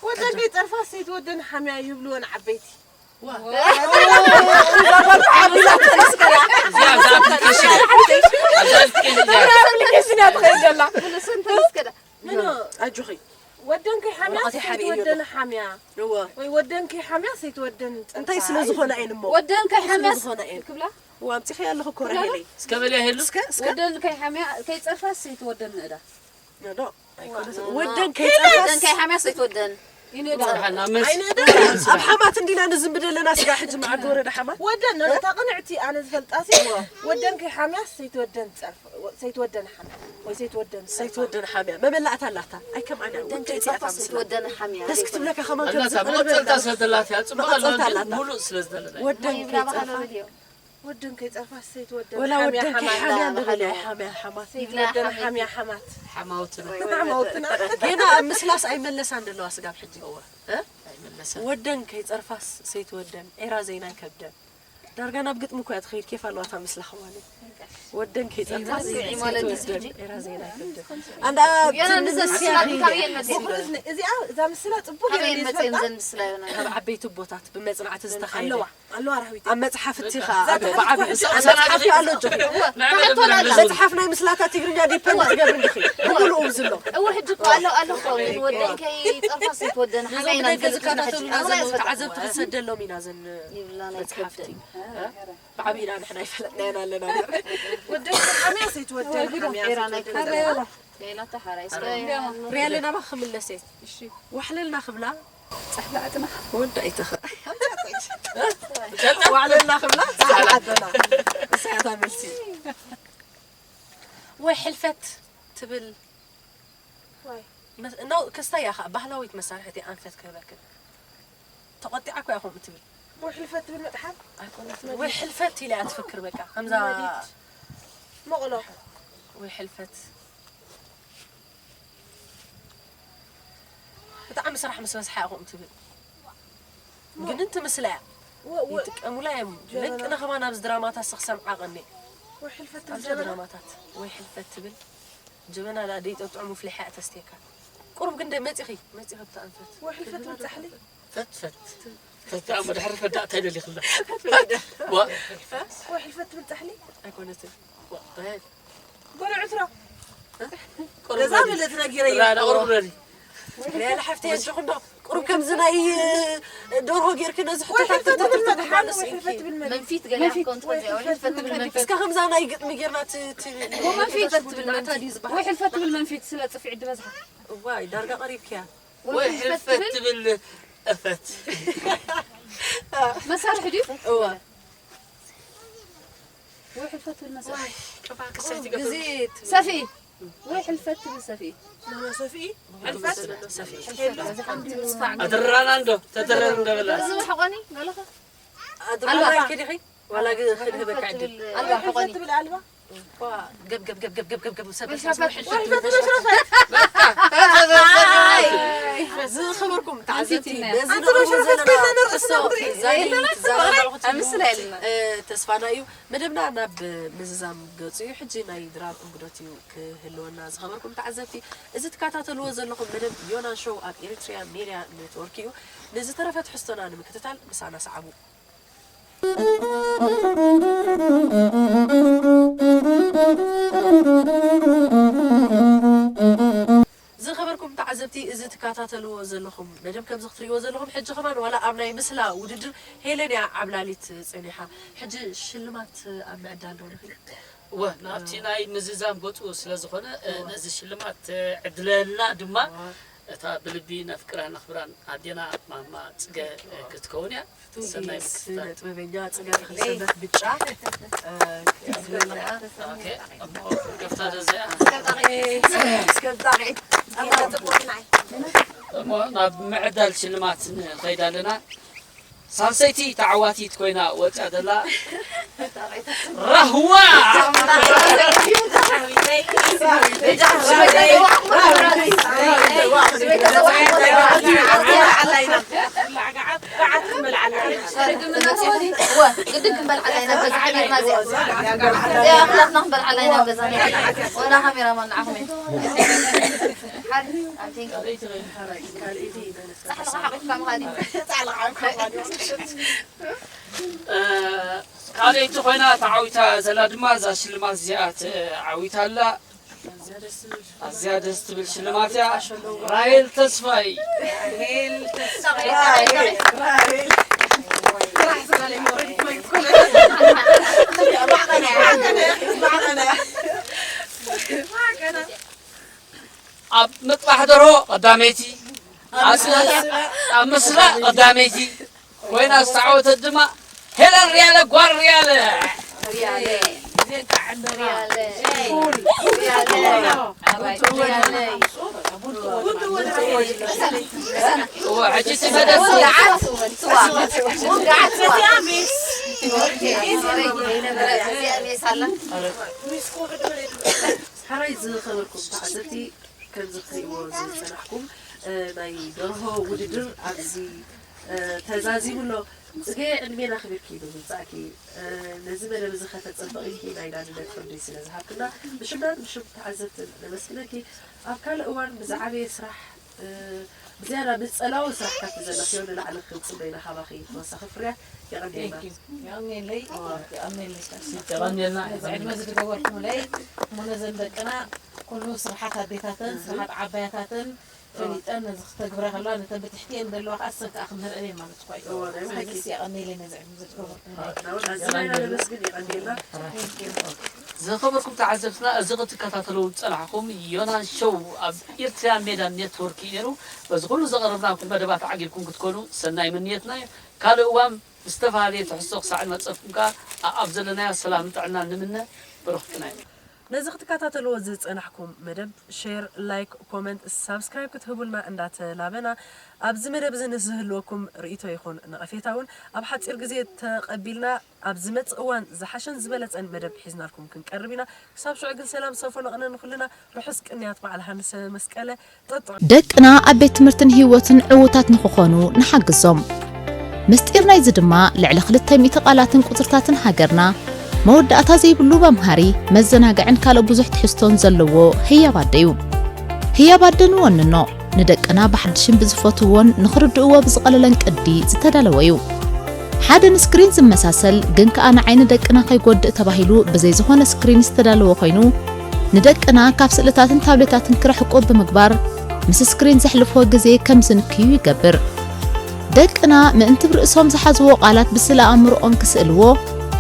ወደን ከይጸርፋስ ሰይትወደን ሓምያ ይብልወን ዓበይቲ። ዋ። እዚኣ እዛ ኣፕሊኬሽን እዛ ኣፕሊኬሽን እዚኣ ኣፕሊኬሽን እያ ትኸይድ ዘላ። ብልስን ተመስገዳ። ምኖ ኣጆኺ። ወደን ከይሓምያ ወረቐት ይሓብእ እዩ ሰይትወደን ሓምያ። እወ። ወይ ወደን ከይሓምያ ሰይትወደን ጸርፋ። እንታይ ስለ ዝኾነ እየን እሞ? ወደን ከይሓምያ ዝኾነ እየን። ክብላ ዋ፣ ኣምጺኺ ኣለኺ እኮ ራሄለይ። እስከ በልያ ሄሉ እስከ እስከ ወደን ከይሓምያ ከይጸርፋ ሰይትወደን ንእዳ። ኖ፣ ኖ፣ ኣይኮነትን። ወደን ከይጸርፋስ ወደን ከይሓምያ ሰይትወደን ይንእዳ። ጽሓና መስ ኣብ ሓማት እንዲና ንዝንብደ ኣለና ስጋ ሕጂ መዓዲ ወረዳ ሓማት። ወደን እታ ቅንዕቲ ኣነ ዝፈልጣሲ ወደን ከይሓምያ ሰይትወደን ጸርፋ። ሰይትወደን ሓምያ ወይ ሰይትወደን ጸርፋ። ሰይትወደን ሓምያ መመላእታ ኣላታ። ኣይ ከም ኣነ ወደን ከይጸርፋስ ሰይትወደን ሓምያ እስኪ ትብለካ ከማን ከም ኣላታ መቐጸልታ ስለ ዘላትያ ጽቡቕ ኣለዋ መቐጸልታ ኣላታ። ሙሉእ ስለ ዝደለና ወደን ይብላ ባህሎ ከይጸርፋ በልዮ። ወደን ከይጸርፋ ሰይትወደን ወላ ሓምያ ወደን ሓማት። ከይሓምያ እንደበለ ሓምያ ሓማት። ይብላ ወደን ሓምያ። ሓምያ ሓማት። ሓማውትና ሓማውትና። ገና ኣብ ምስላስ ኣይመለሳን ዘለዋ ስጋብ ሕጂ። እ? ኣይመለሰ ወደን ከይጸርፋስ ሰይትወደን ኤራ ዘይናይ ከብደን። ዳርጋ ናብ ግጥሚ እኮ እያ ትኸይድ። ኬፍ ኣለዋ እታ ምስላ ኸማን። ወደን ከይጸርፋስ ይመስል ማለት እዩ። ሰይትወደን ኤራ ዘይናይ ከብደን። ኣንዳ ገና ንዘን ምስላ ካብ የን መጽእ? እዚኣ እዛ ምስላ ጽቡቅ ካብ ገይረ የን መጽእ? ዝፈልጣ። ዘን ምስላ ይሆናል። ካብ ዓበይቲ ኣቦታት ብመጽናዕቲ ዝተኻየደ ኣለዋ ኣለዋ ራህዊት። ኣብ መጽሓፍቲ ኸዓ እዛ ኣብ ብዓቢ ትሕቲ መጽሓፍቲ ኣሎ ጆ። እወ፣ ተሕቶ ኣላ። መጽሓፍ ናይ ምስላታት ትግርኛ ዲፐንድ ትገብር እንዲኺ። ብምሉኡ ዝሎ። እወ፣ ሕጂ እኮ ኣሎ፣ ኣሎ እኮ፣ ግን ወደን ከይጸርፋ ሰይትወደን ሓመያ ኢና እዞም ንፈልጥ ዘለና ሕጂ። ከዝከታተሉና ዘለዉ ተዓዘብቲ ክሰደሎም ኢና ዘን ይብላና መጽሓፍቲ። ይከብደን። ብዓቢ ኢና ንሕና ኣይፈለጥናየን ኣለና። ወደን ሓምያ ሰይትወደን ሓምያ ኤራ ናይ ሰይትወደን። ከብደን። ሌላ ተሓራይ እስከ ሪያለና ባ ክምለሰ። ዋሕለልና ክብላ። ጻሕሊ ዓጥና። ወዳኢትኸ። ዋዕለልና ክብላ ጻዕላትና። እሳያታ መልሲ። ወይ ሕልፈት ትብል። ዋይ። መስ- ነው ክስታይ እያ ኸዓ ባህላዊት መሳርሕቲ ኣንፈት ክህበክን። ተቖጢዓ እኮ እያ ከምኡ ትብል። ወይ ሕልፈት ትብል መጥሓን። ኣይኮነትን። ወይ ሕልፈት ኢላ እያ ትፍክር በቃ። ከምዛ መቕሎ። ወይ ሕልፈት። ብጣዕሚ ስራሕ ምስ በዝሓ እያ ከምኡ ትብል። ግን እንትምስላ እያ። ወ- ወ- ይጥቀሙላ እዮም። ጀበና። ለቅነ ከማን ኣብዚ ድራማታት ስኽሰምዓ ቀኒ። ወይ ሕልፈት ትብል ኣብዚ ጀበና። ድራማታት ወይ ሕልፈት ትብል። ጀበና ዳ ደይጠጥዑ ሙፍሊሓ እያ ተስትየካ። ቁሩብ ግን ደ መጺኺ፣ መጺኺ ብታ ኣንፈት። ወይ ሕልፈት ትብል ጻሕሊ። ፈትፈት ፈትፈት ኣብ መድሕሪ ፈዳእ እንታይ ደሊኽላ ወይ ሕልፈት ትብል ጻሕሊ። ኣይኮነትን። ዋ፣ ራሄል። ጎረ ዕትሮ። ቁሩብ ገዛ ረዲ። ምልእቲ ነጊረዮ። ራ-፣ ራ-፣ ቁሩብ ረዲ። ሪያል ሓፍቲ የጆኹ እንዶ ቁሩብ ከምዚ ናይ ደርሆ ጌርኪ ነዚ ወይ ሕቶታት ሕልፈት ትብል ትትትትሓሉ መጥሓን፣ ወይ ስኢንኪ። ሕልፈት ትብል መጥሓን። መንፊት ገለ መንፊት። ኮንትሮል ወይ ሕልፈት ትብል መንፊት። እስከ ከምዛ ናይ ግጥሚ ጌርና ት- ት- መንፊት ትብል መዓንታ ድዩ ዝበሃል? ወይ ሕልፈት ትብል መንፊት ስለ ጽፍዒ ድበዝሓ። እዋይ ዳርጋ ቀሪብኪያ። ወይ ሕልፈት ትብል እፈት መሳርሒ ድዩ? እዋ ወይ ሕልፈት ትብል መሳርሒ። ቅባል ክሰይቲ ግዜ ገብር ት- ሰፊ ወይ ሕልፈት ትብል ሰፊ። ሰፊ። ሕልፈት። ሰፊ። እዚ ሓንቲ ምስፋዕ። ኣደራና እንዶ ተደረር እንደበላ እዚ ምሕቆኒ ገለኸ ኣድራና ኣልባ። ከዲኺ ዋላ ግን ክንህበካ ዕድል። ኣልባ ሕቆኒ። ትብል ኣልባ ዋ፣ ገብ ገብ ገብ ገብ ገብ ገብ ገብ ሰብ መሽረፈት፣ ሰብ መሽረፈት፣ ሰብ መሽረፈት። ኣይ፣ ዝኸበርኩም ተዓዘብቲ ኣንቲቲ በዚ ኣንተ ንቕርቦ መሽረፈት ዘለና ከይተነርእ ርእሶ ሰብቲ ዛና ባልኹት ኣብ ምስላ የለና። እ፣ ተስፋና እዩ። መደብና ናብ ምዝዛም ገጹ እዩ። ሕጂ ናይ ድራር እንግዶት እዩ ክህልወና። ዝኸበርኩም ተዓዘብቲ፣ እዚ ትከታተልዎ ዘለኹም መደብ ዮናን ሾው ኣብ ኤሪትሪያ ሜድያ ኔትወርክ እዩ። ንዝተረፈ ትሕዝቶና ንምክትታል ምሳና ሰዓቡ። ዝኸበርኩም ተዓዘብቲ፣ እዚ ትከታተልዎ ዘለኹም መደብ ከምዚ ክትርእይዎ ዘለኹም ሕጂ ከማን ዋላ ኣብ ናይ ምስላ ውድድር ሄለን እያ ዓብላሊት ጸኒሓ። ሕጂ ሽልማት ኣብ ምዕዳል ዶ ንኽእል? እወ ናብቲ ናይ ምዝዛም ገፁ ስለ ዝኾነ እ፣ ነዚ ሽልማት እ፣ ዕድለልና ድማ እታ ብልቢ ነፍቅራን ነኽብራን ኣዴና ማማ ፅገ እ፣ ክትከውን እያ። ሰናይ ስነ ምክትታል። ጥበበኛ ጽገ ተኽለሰንበት ብጫ እ፣ ክትብለና እያ። ኦኬ፣ እሞ ከፍታ ደዚኣ እስከ ብጣዕሚ እሞ ናብ ምዕዳል ሽልማት ንኸይድ ኣለና። ሳልሰይቲ ተዓዋቲት ኮይና ወፅያ ዘላ ራህዋ ግድን ክንበልዓላ ኢና በዛ ሓቢርና እዚኣ እዚኣ ክላትና ክንበልዓላ ኢና በዛ ወላ ካሜራማን ንዓኹም እየ ሓደ ኣብ ቴንኪ ፃሕልኻ ሓቂፍካ ምኻድ እዩ ካልኣይቲ ኮይና ተዓዊታ ዘላ ድማ እዛ ሽልማት እዚኣ ተዓዊታ ኣላ። ኣዝያ ደስ ትብል ሽልማት እያ። ራሄል ተስፋይ ኣብ ምጥባሕ ደርሆ ቀዳመይቲ፣ ኣብ ምስላ ቀዳመይቲ ኮይና ዝተዓወተት ድማ ሄለን ሪያለ ጓል ሪያለ። እወ፣ ሕጂ እቲ መደብ ሓራይ ዝኸበርኩም ተዓዘብቲ ከምዚ ክትሪእዎ ዝጸናሕኩም እ፣ ናይ ደርሆ ውድድር ኣብዚ እ፣ ተዛዚሙ ኣሎ። ጽጌ ዕድሜና ክብርኪ ብምምጻእኪ እ፣ ነዚ መደብ እዚ ከተጸብቕ ኢልኪ ናይ ዳንነት ፍርዲ ስለ ዝሃብክና ብሽምናን ብሽም ተዓዘብትን ነመስግነኪ። ኣብ ካልእ እዋን ብዝዓበየ ስራሕ እ፣ ብዝያዳ ብጸላዊ ስራሕ ካብቲ ዘለኽዮ ንላዕሊ ክንጽበ ኢና ካባኺ ተወሳኺ ፍርያት። የቐንየልና። የቐንየለይ የቐንየለይ የቐንየልና። ነዚ ዕድመ እዚ ዝገበርኩምለይ እሞ ነዘን ደቅና ኩሉ ስራሓት ኣዴታተን ስራሓት ዓባያታትን ፈሊጠን ነዚ ክተግብራ ከለዋ ነተን ብትሕቲኤን ዘለዋ ከዓ እሰን ከዓ ክንርአን እየን ማለት እኳ እዩ እዎ፣ ናይ ብሓቂ። ስለዚ የቐንየለይ ነዚ ዕድመ እዚ ዝገበርኩምለይ ናብኡ ኣዝና ኢና ነመስግን። የቐንየልና። ዝኸበርኩም ተዓዘብትና፣ እዚ ክትከታተልዎ ዝጸናሕኩም ዮናን ሾው ኣብ ኤርትርያን ሜዳን ኔትወርክ እዩ ነይሩ። በዚ ኩሉ ዘቕረብናኩም መደባት ዓጊብኩም ክትኮኑ ሰናይ ምንየትና እዩ። ካልእ እዋን ብዝተፈላለየ ትሕዝቶ ክሳዕ ንመጸኩም ከኣ ኣኣብ ዘለናዮ ሰላምን ጥዕናን ንምነ። ብሩኽ ቅነ። ነዚ ክትከታተልዎ ዝጸናሕኩም መደብ ሼር፣ ላይክ፣ ኮመንት፣ ሳብስክራይብ ክትህቡልና እንዳተላበና፣ ኣብዚ መደብ እዚ ንዝህልወኩም ርእይቶ ይኹን ነቐፌታ እውን ኣብ ሓጺር ግዜ ተቐቢልና ኣብ ዝመጽእ እዋን ዝሓሸን ዝበለጸን መደብ ሒዝናልኩም ክንቀርብ ኢና። ክሳብ ሽዑ ግን ሰላም ሰፎ ነቕነ ንኹልና። ርሑስ ቅንያት በዓል ሃንሰ መስቀለ። ጥጥዑ። ደቅና ኣብ ቤት ትምህርትን ህይወትን ዕዉታት ንኽኾኑ ንሓግዞም። ምስጢር ናይዚ ድማ ልዕሊ ክልተ ሚእቲ ቃላትን ቁጽርታትን ሃገርና፣ መወዳእታ ዘይብሉ መምሃሪ፣ መዘናግዕን ካልእ ብዙሕ ትሕዝቶን ዘለዎ ህያብ ኣደ እዩ። ህያብ ኣደ ንወንኖ፣ ንደቅና ብሓድሽን ብዝፈትውዎን ንኽርድእዎ ብዝቐለለን ቅዲ ዝተዳለወ እዩ። ሓደ ንስክሪን ዝመሳሰል ግን ከኣ ንዓይኒ ደቅና ከይጎድእ ተባሂሉ ብዘይ ዝኾነ ስክሪን ዝተዳለወ ኮይኑ፣ ንደቅና ካብ ስእልታትን ታብሌታትን ክርሕቁ ብምግባር፣ ምስ ስክሪን ዘሕልፍዎ ግዜ ከም ዝንክዩ ይገብር። ደቅና ምእንቲ ብርእሶም ዝሓዝዎ ቃላት ብስእለ ኣእምሮኦም ክስእልዎ፣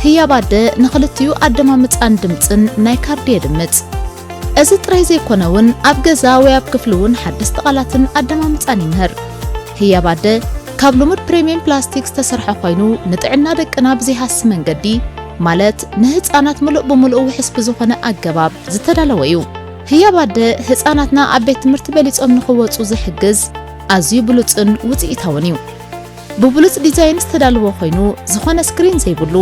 ህያብ ኣደ ንኽልቲኡ ኣደማምጻን ድምጽን ናይ ካርዲ የድምጽ። እዚ ጥራይ ዘይኮነ እውን ኣብ ገዛ ወይ ኣብ ክፍሊ እውን ሓደስቲ ቃላትን ኣደማምጻን ይምህር። ህያብ ኣደ ካብ ልሙድ ፕሪምየም ፕላስቲክ ዝተሰርሐ ኮይኑ፣ ንጥዕና ደቅና ብዘይሃሲ መንገዲ፣ ማለት ንህጻናት ምሉእ ብምሉእ ውሑስ ብዝኾነ ኣገባብ ዝተዳለወ እዩ። ህያብ ኣደ ህጻናትና ኣብ ቤት ትምህርቲ በሊጾም ንኽወጹ ዝሕግዝ ኣዝዩ ብሉጽን ውጽኢታውን እዩ። ብብሉጽ ዲዛይን ዝተዳለወ ኮይኑ፣ ዝኾነ ስክሪን ዘይብሉ፣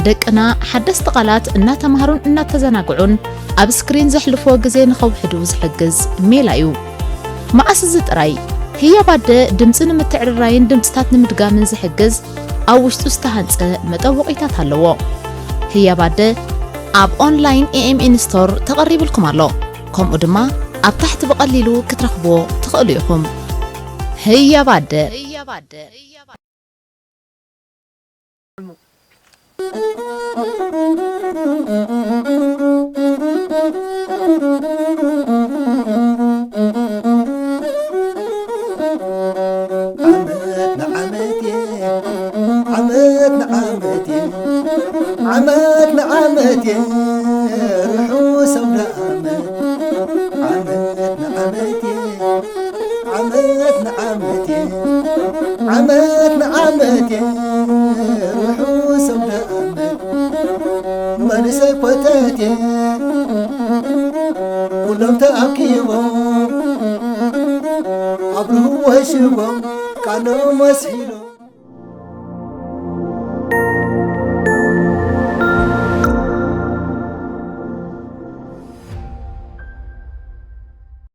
ደቅና ሓደስቲ ቃላት እናተማሃሩን እናተዘናግዑን ኣብ ስክሪን ዘሕልፍዎ ግዜ ንኸውሕዱ ዝሕግዝ ሜላ እዩ። መዓስ እዚ ጥራይ፣ ህያብ ኣደ ድምጺ ንምትዕርራይን ድምጽታት ንምድጋምን ዝሕግዝ ኣብ ውሽጡ ዝተሃንጸ መጠወቒታት ኣለዎ። ህያብ ኣደ ኣብ ኦንላይን ኤ ኤም ኤን ስቶር ተቐሪብልኩም ኣሎ። ከምኡ ድማ ኣብ ታሕቲ ብቐሊሉ ክትረኽብዎ ትኽእሉ ኢኹም። ህያብ ኣደ። ዓመት ንዓመት እየ፣ ዓመት ንዓመት እየ፣ ዓመት ንዓመት እየ፣ ርሑስ ኣውደ ዓመት። ዓመት ንዓመት እየ፣ ዓመት ንዓመት እየ፣ ዓመት ንዓመት እየ፣ ርሑስ ኣውደ ዓመት። መንእሰይ ኮተቴ ኩሎም ተኣኪቦም ኣብርህዎ ሽቦ ቃሎም ኣስሒሉ።